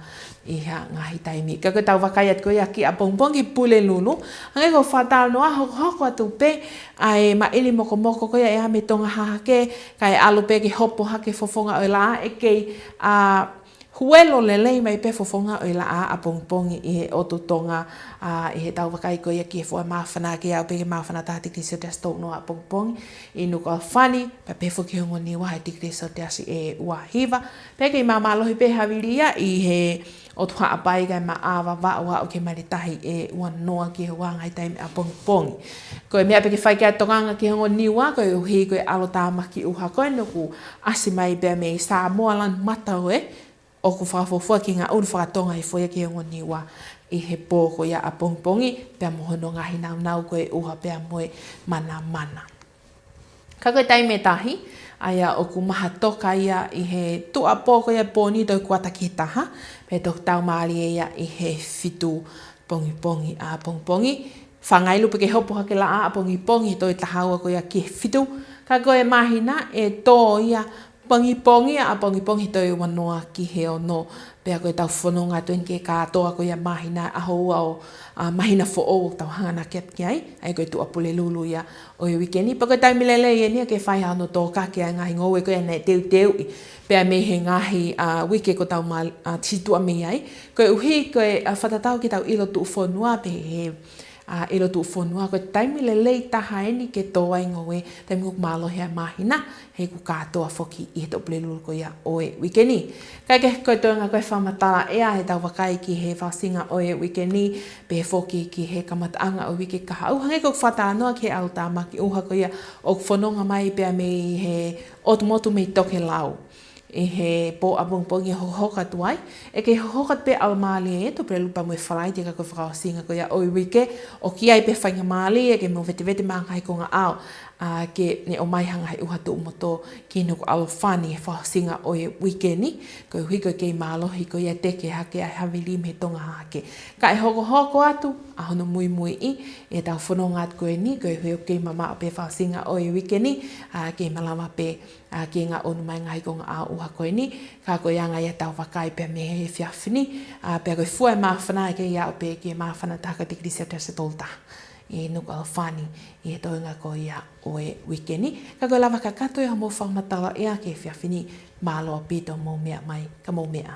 ʻi ha ngaahi taimi. Ka ko ʻetau vakai atu ko ia ki ʻapongipongi, Pulelulu, hangē ko e fakatalanoa, hokohoko atu pē ʻa e māʻili mokomoko ko ia ʻe ʻi ai mei he tonga hahake, kae ʻalu pē ke hopo hake fofonga ʻo e laʻā, ʻe kei, ʻa, huelo lelei mai pē fofonga ʻo e laʻā ʻapongipongi ʻi he ʻotu tonga, ʻa, ʻi heʻetau vakai ko ia ki he foʻi māfana, kei aʻu pē ki he māfana taha tikilī selesiasi tolu noa ʻapongipongi ʻi Nukuʻalofa ni, pea pehē foki ki he ongo Niua he tikilī selesiasi ʻe ua hiva. Pea kei māmālohi pē havili ia ʻi he ʻOtu Haʻapai kae maʻa Vavaʻu ʻo aʻu ki he māili tahi ʻe ua noa ki he ua ngaahi taimi ʻapongipongi. Ko e meʻa pē ke fai ki ai e tokanga ki he ongo Niua, koeʻuhi ko e ʻAlo Tāmaki ʻUha ko eni ʻoku ʻasi mai pea mei Sāmoa lanu mata ʻo e, ʻoku fakafuofua ke ngaʻunu fakatonga hifo ia ki he ongo Niua ʻi he pō ko ia ʻapongipongi, pea mo hono ngaahi naunau ko e ʻuha pea mo e manamana. Ka ko e taimi ʻe tahi, ʻa ia ʻoku maha toka ia ʻi he tuʻuapō ko ia e pō ni, toe kuata ki he taha, pea toki tau mālie ia ʻi he fitu pongipongi ʻapongipongi. Fanga ilu pē ke hopo hake laʻā ʻapongipongi he toe taha ua ko ia ki he fitu. Ka ko e māhina ʻe tō ia pongipongi ʻapongipongi he toe ua noa ki he ono. Pea ko ʻetau fononga atu eni ki he kātoa ko ia e māhina, ʻaho ua ʻo, ʻa, māhina foʻou ʻoku tau hanganaki atu ki ai, ʻa ia ko e tuʻa Pulelulu ia ʻo e uike ni. Pea ko e taimi lelei eni ia ke fai ha hono tōkaki ʻa e ngaahi ngoue ko ia naʻe teuteuʻi pea mei he ngaahi, ʻa, uike kuo tau mā-, ʻa, situʻa mei ai. Koeʻuhi ko e, ʻa, fakatatau ki heʻetau ʻilo tuʻufonua pē he, ʻa, ʻilo tuʻufonua, ko e taimi lelei taha eni ke tō ai e ngoue, taimi ʻoku mālohi ai e māhina, he ʻoku kātoa foki ʻi he tuʻa Pulelulu ko ia ʻo e uike ni. Kae kehe, ko e toenga ko e fakamatala ʻea heʻetau vakai ki he fakaʻosinga ʻo e uike ni, pehē foki ki he kamataʻanga ʻo e uike kahaʻu. Hangē ko ʻeku fakatalanoa ki he ʻAlo Tāmaki ʻUha ko ia ʻoku fononga mai pea mei he ʻotu motu mei Tokelau ʻi he pō ʻapongipongi ʻe hokohoko atu ai, ʻe kei hokohoko atu pē ʻalomālie ʻi he tuʻa Pulelulu pea mo e Falaite, ka ko e fakaʻosinga ko ia ʻo e uike, ʻoku ʻi ai pē faingamālie ke mou vetevete mai ha ngaahi konga ʻao, ʻa, ke ne ʻomai ha ngaahi ʻuha tuʻumotu ki Nukuʻalofa ni he fakaʻosinga ʻo e uike ni, koeʻuhi ko e kei mālohi ko ia e teke hake ʻa e havili mei he tonga hahake. Kae hokohoko atu ʻa hono muimuiʻi ʻetau fononga atu ko eni, koeʻuhi ʻoku kei mamaʻo pē e fakaʻosinga ʻo e uike ni, ʻa, kei malava pē, ʻa, ke ngaʻunu mai e ngaahi konga ʻao ʻuha ko eni, ka ko e anga ia ʻetau vakai pea mei he efiafi ni, ʻa, pea ko e fua e māfana ʻe kei aʻu pē ki he māfana taha ko e tikilī selesiasi ʻe tolu taha. ʻi Nukuʻalofa ni ʻi he toenga ko ia ʻo e uike ni. Ka ko e lava kakato ia hoʻomou fakamatala ʻea ki he efiafi ni, mālō ʻaupito hoʻomou meʻa mai, ka mou meʻa.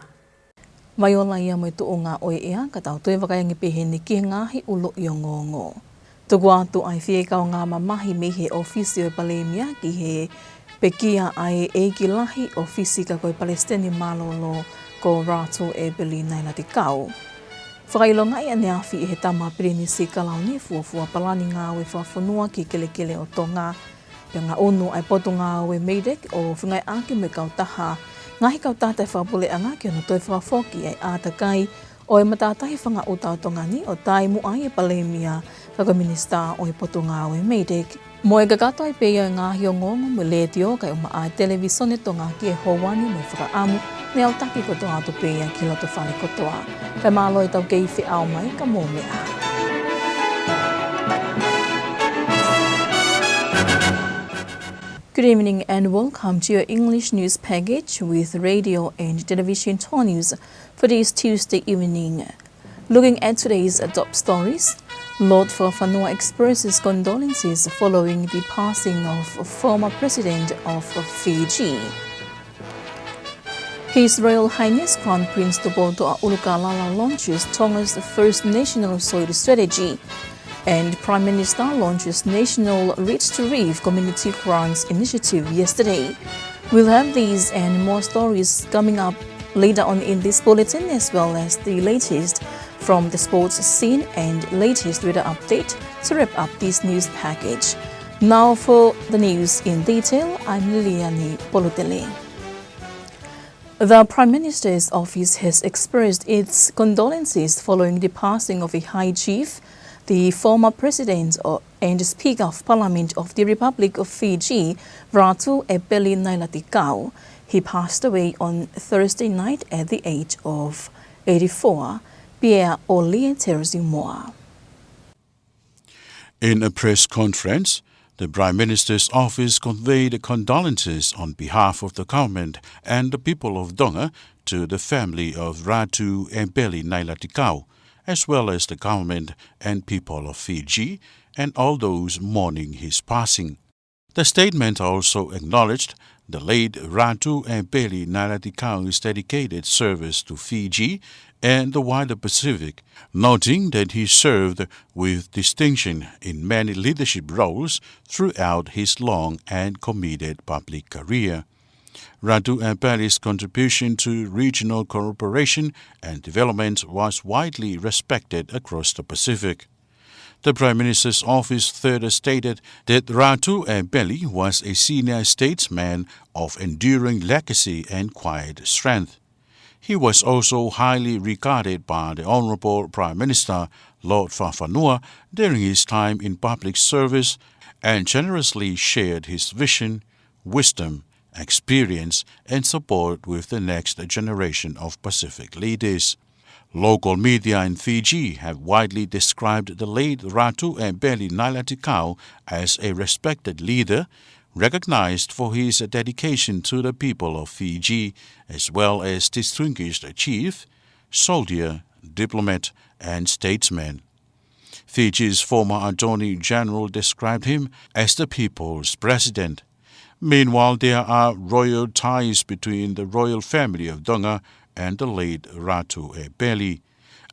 Vai ola ia mo e tuʻunga ʻo e ʻea, ka tau toe vakai ange pē heni ki he ngaahi ʻuluʻi ongoongo. Tuku atu ʻa e fie kaungā mamahi mei he ʻōfisi ʻo e Palēmia ki he pekia ʻa e ʻEiki Lahi ʻo Fisi ka ko e Palesiteni Mālōlō ko Ratu ʻEpeli Nailatikau. Fakaʻilongaʻi ʻaneafi ʻe he Tama Pilinisi Kalauni fuofua palani ngāue fakafonua ki he kelekele ʻo Tonga. Pea ngaʻunu ʻa e Potungāue MEIDECC ʻo fengāueʻaki mo e kautaha, ngaahi kautaha taʻefakapuleʻanga ke nau toe fakafoki ʻa e ʻātakai ʻo e Matātahi Fakaʻuta ʻo Tonga ni ʻo taimi ai e Palēmia ka ko e Minisitā ʻo e Potungāue MEIDECC. Mo e kakato ai pē ia ʻo e ngaahi ongoongo mei he Letiō kae ʻumaʻā e Televīsone Tonga ki he houa ni mo e fakaʻamu, ne aʻutaki kotoa atu pē ia ki loto fale kotoa. Kae mālō e tau kei feʻao mai, ka mou meʻa. Good evening and welcome to your English news package with Radio and Television Tonga News for this Tuesday evening. Looking at today's top stories, Lord Fakafanua expresses condolences following the passing of former President of Fiji. His Royal Highness Crown Prince Tupoutoʻa ʻUlukalala launches Tonga's first national soil strategy, and Prime Minister launches National Ridge to Reef Community Grants Initiative yesterday. We'll have these and more stories coming up later on in this bulletin, as well as the latest from the sports scene and latest weather update to wrap up this news package. Now for the news in detail, I'm Liliani Polutele. The Prime Minister's office has expressed its condolences following the passing of a high chief, the former President o-, and Speaker of Parliament of the Republic of Fiji, Ratu ʻEpeli Nailatikau. He passed away on Thursday night at the age of eighty-four, Pierre Olie tells you more. In a press conference, the Prime Minister's office conveyed condolences on behalf of the government and the people of Tonga to the family of Ratu ʻEpeli Nailatikau, as well as the government and people of Fiji and all those mourning his passing. The statement also acknowledged the late Ratu ʻEpeli Nailatikau's dedicated service to Fiji and the wider Pacific, noting that he served with distinction in many leadership roles throughout his long and committed public career. Ratu ʻEpeli's contribution to regional cooperation and development was widely respected across the Pacific. The Prime Minister's office further stated that Ratu ʻEpeli was a senior statesman of enduring legacy and quiet strength. He was also highly regarded by the Honourable Prime Minister Lord Fakafanua during his time in public service and generously shared his vision, wisdom, experience and support with the next generation of Pacific leaders. Local media in Fiji have widely described the late Ratu ʻEpeli Nailatikau as a respected leader, recognized for his dedication to the people of Fiji, as well as distinguished chief, soldier, diplomat and statesman. Fiji's former Attorney General described him as the people's president. Meanwhile, there are royal ties between the royal family of Tonga and the late Ratu ʻEpeli.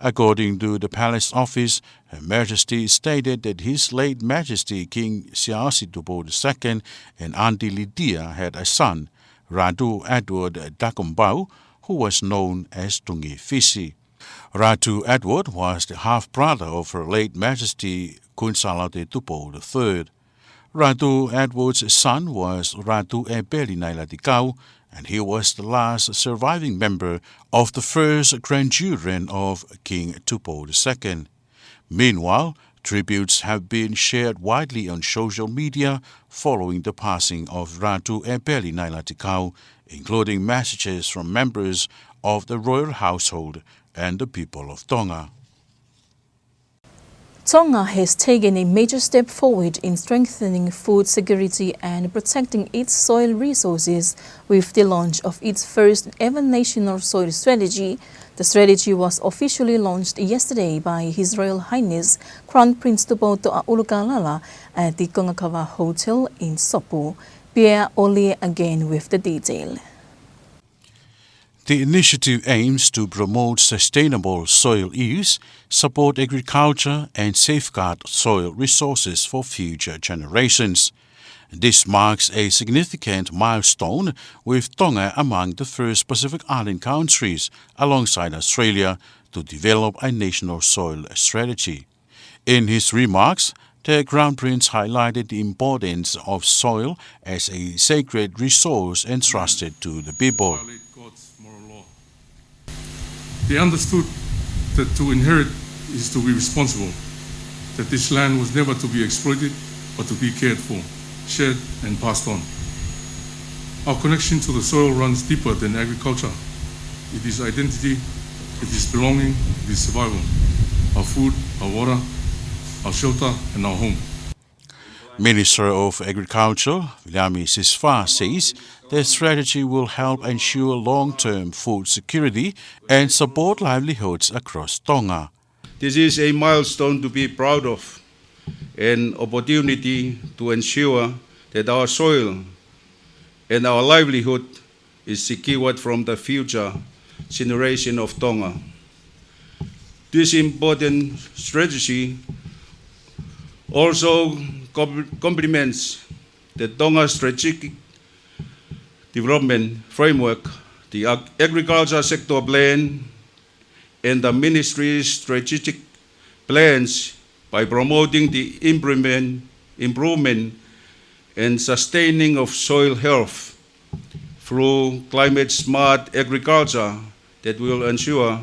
According to the palace office, Her Majesty stated that His Late Majesty King Siaosi Tupou the Second and Aunty Litia had a son, Ratu Edward Takumpau, who was known as Tungifisi. Ratu Edward was the half-brother of Her Late Majesty Kuini Sālote Tupou the Third. Ratu Edward's son was Ratu ʻEpeli Nailatikau, and he was the last surviving member of the first grandchildren of King Tupou the Second. Meanwhile, tributes have been shared widely on social media following the passing of Ratu ʻEpeli Nailatikau, including messages from members of the royal household and the people of Tonga. Tonga has taken a major step forward in strengthening food security and protecting its soil resources with the launch of its first ever national soil strategy The strategy was officially launched yesterday by His Royal Highness Crown Prince Tupoutoʻa ʻUlukalala at the Kongakava Hotel in Sopu. Pierre Olie again with the detail. The initiative aims to promote sustainable soil use, support agriculture, and safeguard soil resources for future generations. This marks a significant milestone, with Tonga among the first Pacific Island countries, alongside Australia, to develop a national soil strategy. In his remarks, the Crown Prince highlighted the importance of soil as a sacred resource entrusted to the people. Violate God's moral law. They understood that to inherit is to be responsible, that this land was never to be exploited, but to be cared for, shared, and passed on. Our connection to the soil runs deeper than agriculture. It is identity, it is belonging, it is survival. Our food, our water, our shelter, and our home. Minister of Agriculture, Viliami Sisofa, says the strategy will help ensure long-term food security and support livelihoods across Tonga. This is a milestone to be proud of, an opportunity to ensure that our soil and our livelihood is secured from the future generation of Tonga. This important strategy also com-, complements the Tonga Strategic Development Framework, the Ag-, Agriculture Sector Plan, and the Ministry's strategic plans by promoting the improvement, improvement and sustaining of soil health through climate-smart agriculture that will ensure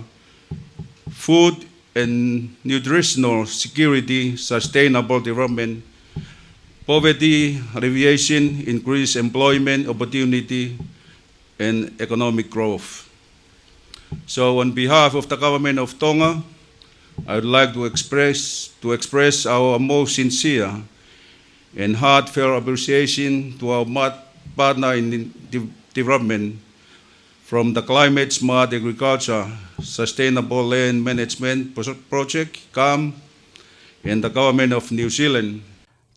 food and nutritional security, sustainable development, poverty alleviation, increased employment opportunity, and economic growth. So, on behalf of the Government of Tonga, I would like to express, to express our most sincere and heartfelt appreciation to our mar-, partner in de-, development from the Climate Smart Agriculture Sustainable Land Management Pro-, Project, CALM, and the Government of New Zealand.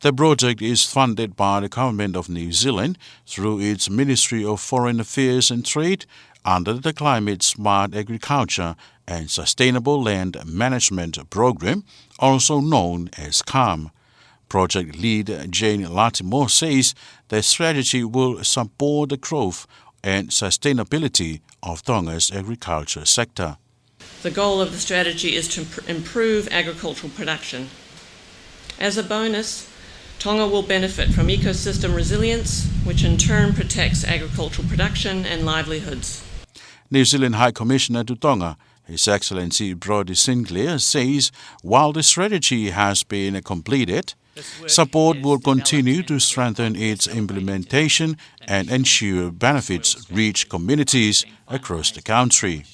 The project is funded by the Government of New Zealand through its Ministry of Foreign Affairs and Trade under the Climate Smart Agriculture and Sustainable Land Management Program, also known as CALM. Project lead Jane Latimore says the strategy will support the growth and sustainability of Tonga's agriculture sector. The goal of the strategy is to impr-, improve agricultural production. As a bonus, Tonga will benefit from ecosystem resilience, which in turn protects agricultural production and livelihoods. New Zealand High Commissioner to Tonga, His Excellency Brodie Sinclair, says while the strategy has been completed, support will continue to strengthen its implementation and ensure benefits reach communities across the country.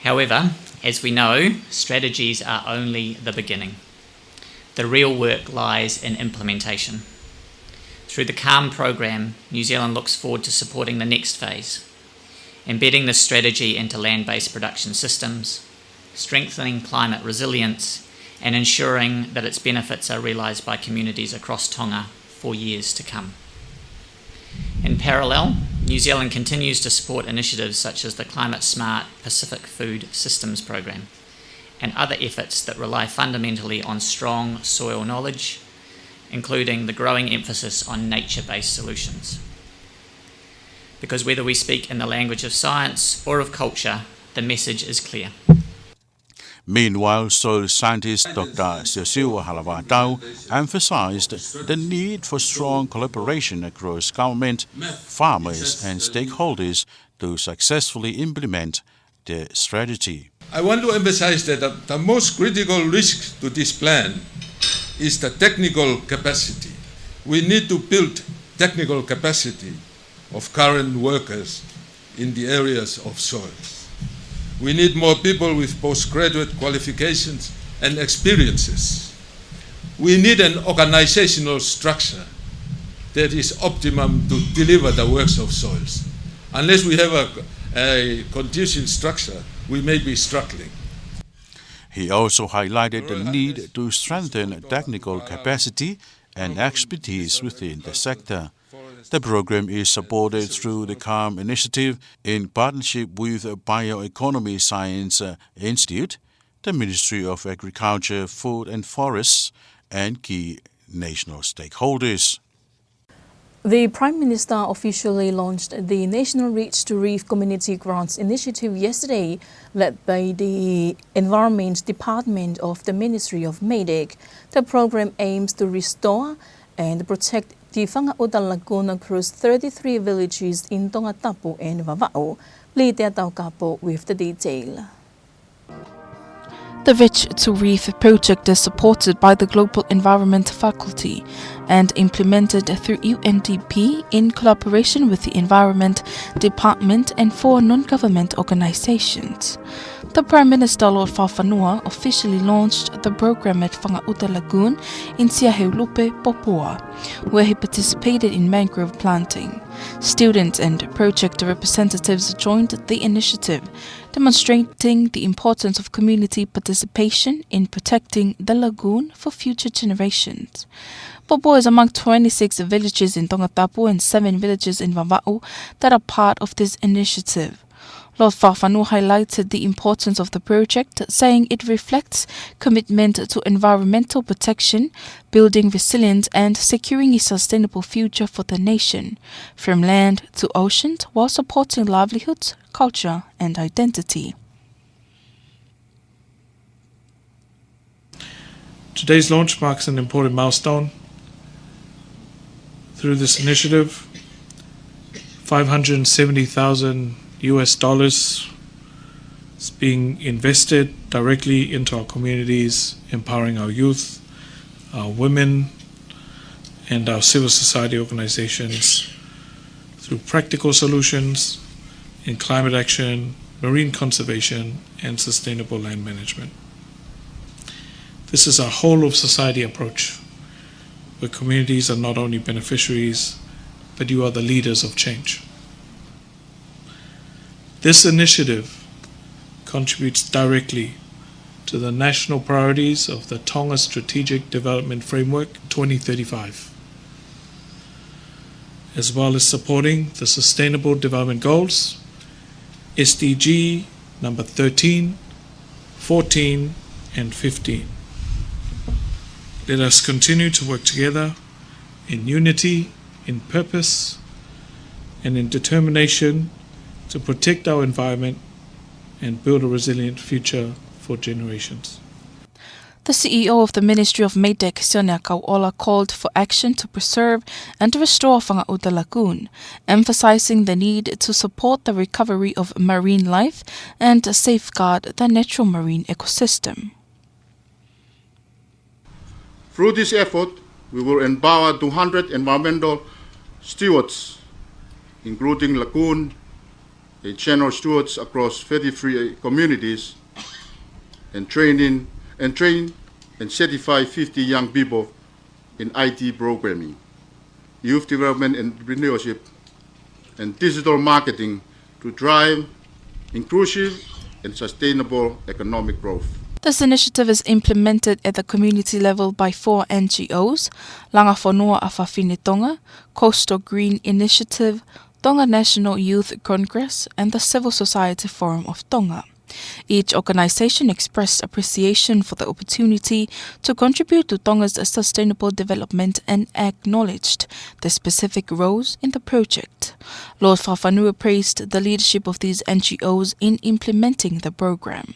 However, as we know, strategies are only the beginning. The real work lies in implementation. Through the CALM program, New Zealand looks forward to supporting the next phase, embedding this strategy into land-based production systems, strengthening climate resilience, and ensuring that its benefits are realised by communities across Tonga for years to come. In parallel, New Zealand continues to support initiatives such as the Climate Smart Pacific Food Systems Program and other efforts that rely fundamentally on strong soil knowledge, including the growing emphasis on nature-based solutions. Because whether we speak in the language of science or of culture, the message is clear. Meanwhile, soil scientist Doctor Siosiua Hala-Vātau emphasized the need for strong collaboration across government, farmers, and stakeholders to successfully implement the strategy. I want to emphasize that the, the most critical risk to this plan is the technical capacity. We need to build technical capacity of current workers in the areas of soils. We need more people with postgraduate qualifications and experiences. We need an organizational structure that is optimum to deliver the works of soils. Unless we have a, a conducive structure, we may be struggling. He also highlighted the need to strengthen technical capacity and expertise within the sector. The program is supported through the CALM initiative in partnership with Bioeconomy Science, uh, Institute, the Ministry of Agriculture, Food and Forests, and key national stakeholders. The Prime Minister officially launched the National Ridge to Reef Community Grants Initiative yesterday, led by the Environment Department of the Ministry of MEIDECC. The program aims to restore and protect the Fangaʻuta Lagoon across thirty-three villages in Tongatapu and Vavaʻu. Litea Taukapo with the detail. The Ridge to Reef project is supported by the Global Environment Faculty and implemented through U N D P in collaboration with the Environment Department and four non-government organizations. The Prime Minister, Lord Fakafanua, officially launched the program at Fangaʻuta Lagoon in Siaheulupe, Popua, where he participated in mangrove planting. Students and project representatives joined the initiative, demonstrating the importance of community participation in protecting the lagoon for future generations. Popua is among twenty-six villages in Tongatapu and seven villages in Vavaʻu that are part of this initiative. Lord Fakafanua highlighted the importance of the project, saying it reflects commitment to environmental protection, building resilience and securing a sustainable future for the nation, from land to ocean, while supporting livelihoods, culture and identity. Today's launch marks an important milestone. Through this initiative, five hundred seventy thousand U S dollars is being invested directly into our communities, empowering our youth, our women, and our civil society organizations through practical solutions in climate action, marine conservation, and sustainable land management. This is a whole of society approach where communities are not only beneficiaries, but you are the leaders of change. This initiative contributes directly to the national priorities of the Tonga Strategic Development Framework twenty thirty-five, as well as supporting the Sustainable Development Goals, S D G number thirteen, fourteen, and fifteen. Let us continue to work together in unity, in purpose, and in determination to protect our environment and build a resilient future for generations. The C E O of the Ministry of MEIDECC, Sione ʻAkauʻola, called for action to preserve and restore Fangaʻuta Lagoon, emphasizing the need to support the recovery of marine life and safeguard the natural marine ecosystem. Through this effort, we will empower two hundred environmental stewards, including lagoon and channel stewards across thirty-three communities, and training, and train and certify fifty young people in I T programming, youth development and entrepreneurship, and digital marketing to drive inclusive and sustainable economic growth. This initiative is implemented at the community level by four N G Os, Langa Fonua ʻa Fafine Tonga, Coastal Green Initiative, Tonga National Youth Congress, and the Civil Society Forum of Tonga. Each organization expressed appreciation for the opportunity to contribute to Tonga's sustainable development and acknowledged their specific roles in the project. Lord Fakafanua praised the leadership of these N G Os in implementing the program.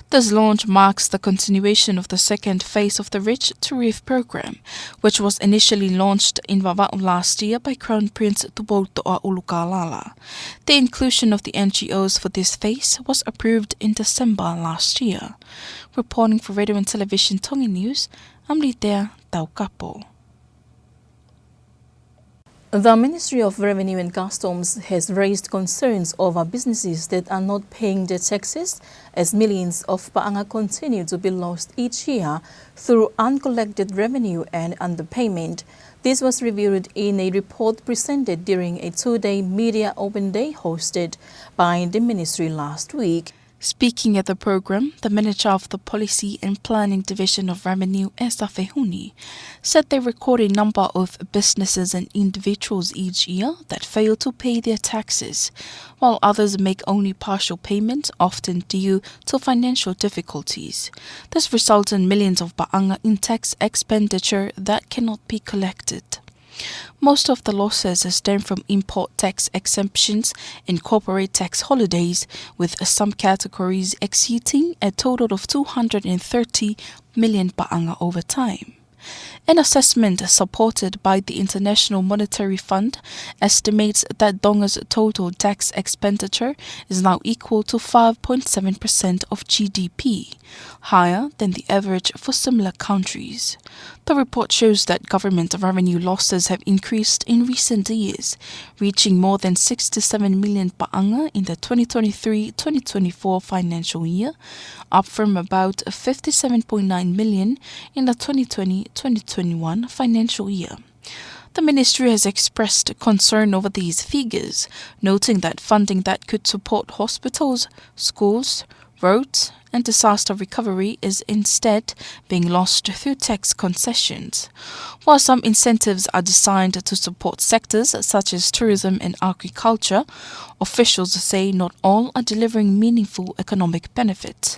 This launch marks the continuation of the second phase of the Ridge to Reef program, which was initially launched in Vavaʻu last year by Crown Prince Tupoutoʻa ʻUlukalala. The inclusion of the N G Os for this phase was approved in December last year. Reporting for Radio and Television Tonga News, I'm Litea Taukapo. The Ministry of Revenue and Customs has raised concerns over businesses that are not paying their taxes, as millions of paʻanga continue to be lost each year through uncollected revenue and underpayment. This was revealed in a report presented during a two-day media open day hosted by the ministry last week. Speaking at the program, the manager of the Policy and Planning Division of Revenue, Esa Fehuni, said they record a number of businesses and individuals each year that fail to pay their taxes, while others make only partial payments, often due to financial difficulties. This results in millions of paʻanga in tax expenditure that cannot be collected. Most of the losses stem from import tax exemptions and corporate tax holidays, with some categories exceeding a total of two hundred and thirty million paʻanga over time. An assessment supported by the International Monetary Fund estimates that Tonga's total tax expenditure is now equal to five point seven percent of G D P, higher than the average for similar countries. The report shows that government revenue losses have increased in recent years, reaching more than sixty-seven million paʻanga in the twenty twenty-three twenty twenty-four financial year, up from about fifty-seven point nine million in the twenty twenty twenty twenty-one financial year. The ministry has expressed concern over these figures, noting that funding that could support hospitals, schools, roads, and disaster recovery is instead being lost through tax concessions. While some incentives are designed to support sectors such as tourism and agriculture, officials say not all are delivering meaningful economic benefit.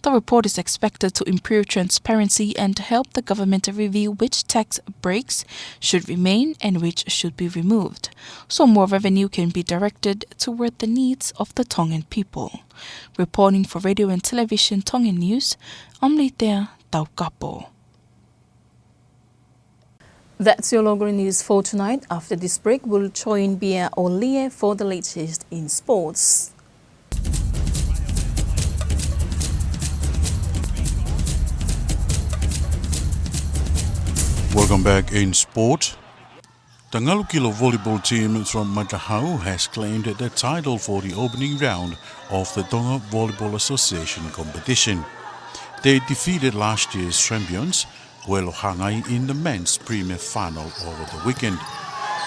The report is expected to improve transparency and help the government review which tax breaks should remain and which should be removed, so more revenue can be directed toward the needs of the Tongan people. Reporting for Radio and Television Tongan News, I'm Litea Taukapo. That's your local news for tonight. After this break, we'll join Pia Olie for the latest in sports. Welcome back in sport. The Ngalukilo volleyball team from Matahau has claimed the title for the opening round of the Tonga Volleyball Association competition. They defeated last year's champions, Huelo Hangai, in the men's premier final over the weekend.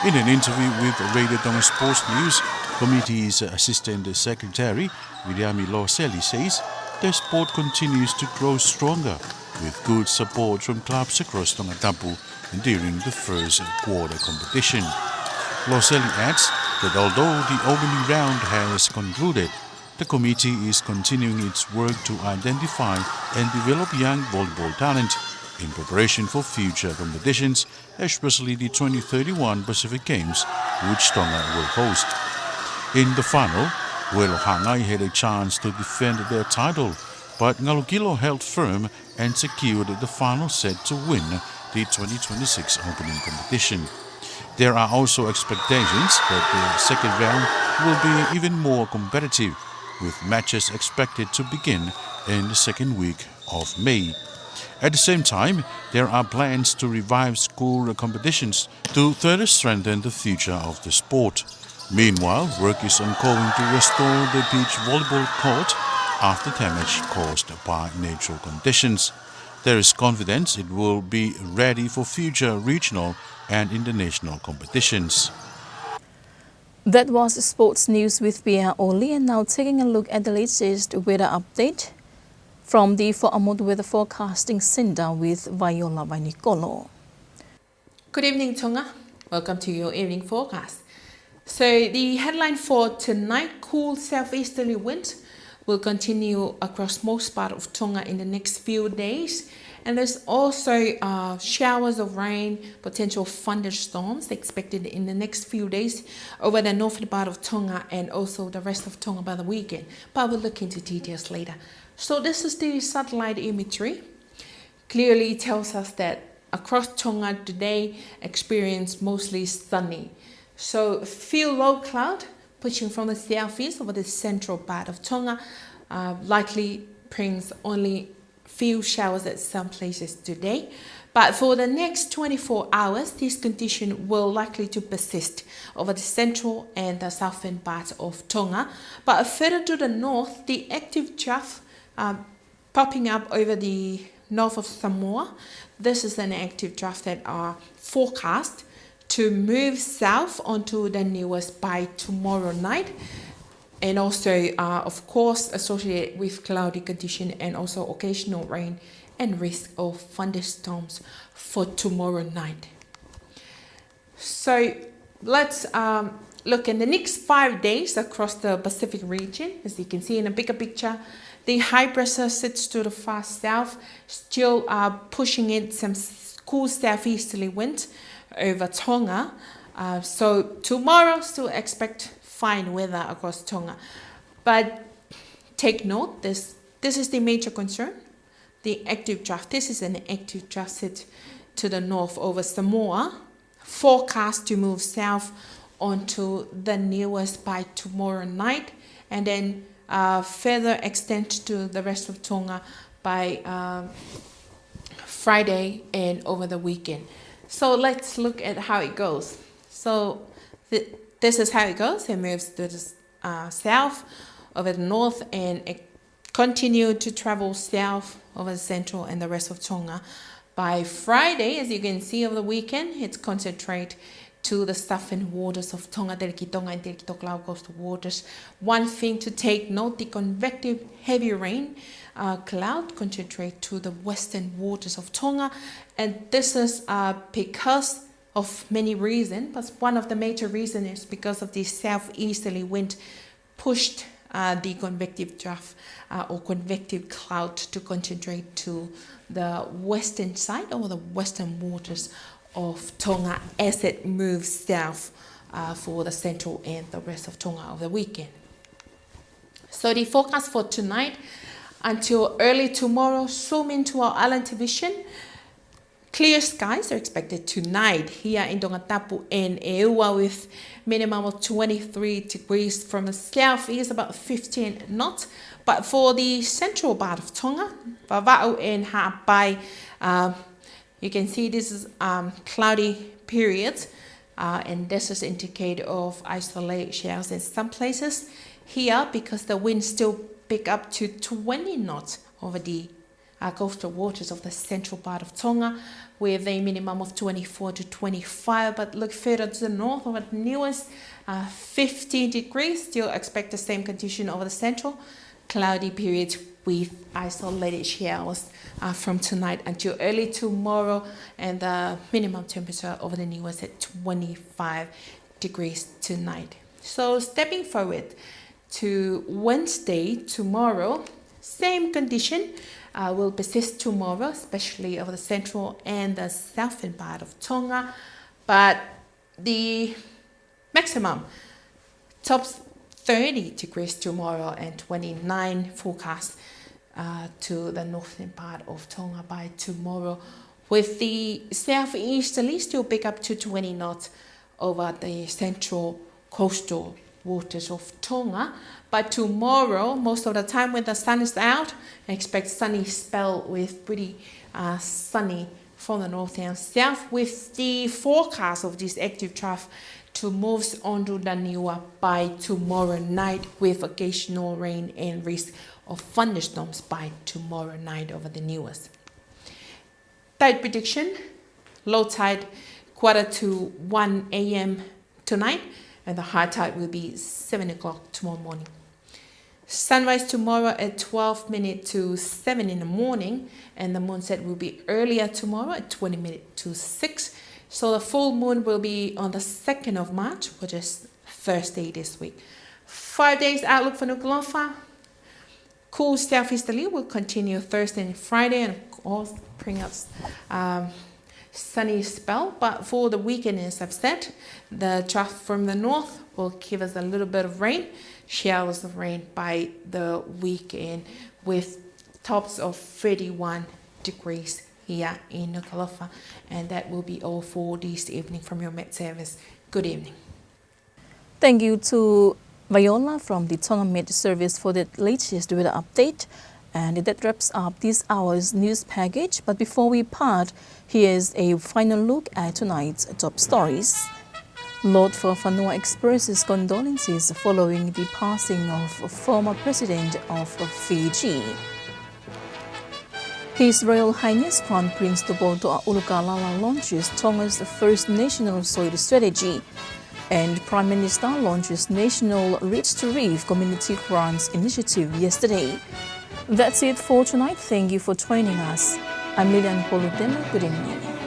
In an interview with Radio Tonga Sports News, committee's Assistant Secretary, Viliami Loseli, says the sport continues to grow stronger with good support from clubs across Tongatapu during the first quarter competition. Loseli adds that although the opening round has concluded, the committee is continuing its work to identify and develop young volleyball talent in preparation for future competitions, especially the twenty thirty-one Pacific Games, which Tonga will host. In the final, Huelo Hangai had a chance to defend their title, but Ngalukilo held firm and secured the final set to win the twenty twenty-six opening competition. There are also expectations that the second round will be even more competitive, with matches expected to begin in the second week of May. At the same time, there are plans to revive school competitions to further strengthen the future of the sport. Meanwhile, work is ongoing to restore the beach volleyball court after damage caused by natural conditions. There is confidence it will be ready for future regional and international competitions. That was sports news with Pia Olie. Now taking a look at the latest weather update from the Foʻamotu Weather Forecasting Centre with Viola Vainikolo. Good evening, Tonga. Welcome to your evening forecast. So the headline for tonight, cool southeasterly wind will continue across most part of Tonga in the next few days. And there's also, uh, showers of rain, potential thunderstorms expected in the next few days over the northern part of Tonga and also the rest of Tonga by the weekend. But we'll look into details later. So this is the satellite imagery. Clearly tells us that across Tonga today experience mostly sunny. So few low cloud pushing from the southeast over the central part of Tonga, uh, likely brings only few showers at some places today. But for the next twenty-four hours, this condition will likely to persist over the central and the southern part of Tonga. But further to the north, the active trough, um, popping up over the north of Samoa. This is an active trough that are forecast to move south onto the Niuas by tomorrow night, and also, uh, of course, associated with cloudy condition and also occasional rain and risk of thunderstorms for tomorrow night. So let's, um, look in the next five days across the Pacific region. As you can see in a bigger picture, the high pressure sits to the far south, still, uh, pushing in some s-, cool southeasterly wind over Tonga. Uh, so tomorrow, still expect fine weather across Tonga. But take note, this, this is the major concern. The active trough, this is an active trough sit to the north over Samoa, forecast to move south onto the Niuas by tomorrow night, and then, uh, further extend to the rest of Tonga by, um, Friday and over the weekend. So let's look at how it goes. So th-, this is how it goes. It moves to the s-, uh, south over the north, and it continue to travel south over the central and the rest of Tonga. By Friday, as you can see over the weekend, it's concentrate to the southern waters of Tonga, Telekitonga and Telekitokalau coastal waters. One thing to take note, the convective heavy rain, uh, cloud concentrate to the western waters of Tonga. And this is, uh, because of many reasons, but one of the major reasons is because of the southeasterly wind pushed, uh, the convective trough, uh, or convective cloud to concentrate to the western side or the western waters of Tonga as it moves south, uh, for the central and the rest of Tonga over the weekend. So the forecast for tonight until early tomorrow, zoom into our island division. Clear skies are expected tonight here in Tongatapu and ʻEua, with minimum of twenty-three degrees from the southeast, about fifteen knots. But for the central part of Tonga, Vavaʻu and Haʻapai, uh, you can see this is, um, cloudy period, uh, and this is indicated of isolated showers in some places here because the wind still pick up to twenty knots over the uh, coastal waters of the central part of Tonga, with a minimum of twenty-four to twenty-five, but look further to the north over the Niuas, uh, fifteen degrees. Still expect the same condition over the central, cloudy periods with isolated showers, uh, from tonight until early tomorrow, and the minimum temperature over the Niuas at twenty-five degrees tonight. So stepping forward to Wednesday, tomorrow, same condition, uh, will persist tomorrow, especially over the central and the southern part of Tonga. But the maximum tops thirty degrees tomorrow and twenty-nine forecast, uh, to the northern part of Tonga by tomorrow, with the southeasterly still pick up to twenty knots over the central coastal waters of Tonga. But tomorrow, most of the time when the sun is out, I expect sunny spell with pretty, uh, sunny from the north and south, with the forecast of this active trough to move onto the Niua by tomorrow night, with occasional rain and risk of thunderstorms by tomorrow night over the Niuas. Tide prediction, low tide quarter to one A M tonight, and the high tide will be seven o'clock tomorrow morning. Sunrise tomorrow at twelve minutes to seven in the morning, and the moonset will be earlier tomorrow at twenty minutes to six. So the full moon will be on the second of March, which is Thursday this week. Five days outlook for Nukuʻalofa. Cool southeasterly will continue Thursday and Friday, and of course bring us, um, sunny spell. But for the weekend, as I've said, the trough from the north will give us a little bit of rain, showers of rain by the weekend, with tops of thirty-one degrees here in Nukuʻalofa. And that will be all for this evening from your Met Service. Good evening. Thank you to Viola from the Tonga Met Service for the latest weather update. And that wraps up this hour's news package. But before we part, here's a final look at tonight's top stories. Lord Fakafanua expresses condolences following the passing of former President of Fiji. His Royal Highness Crown Prince Tupoutoʻa ʻUlukalala launches Tonga's first national soil strategy. And Prime Minister launches National Ridge to Reef Community Grants Initiative yesterday. That's it for tonight. Thank you for joining us. I'm Lilian Polutema. Good evening.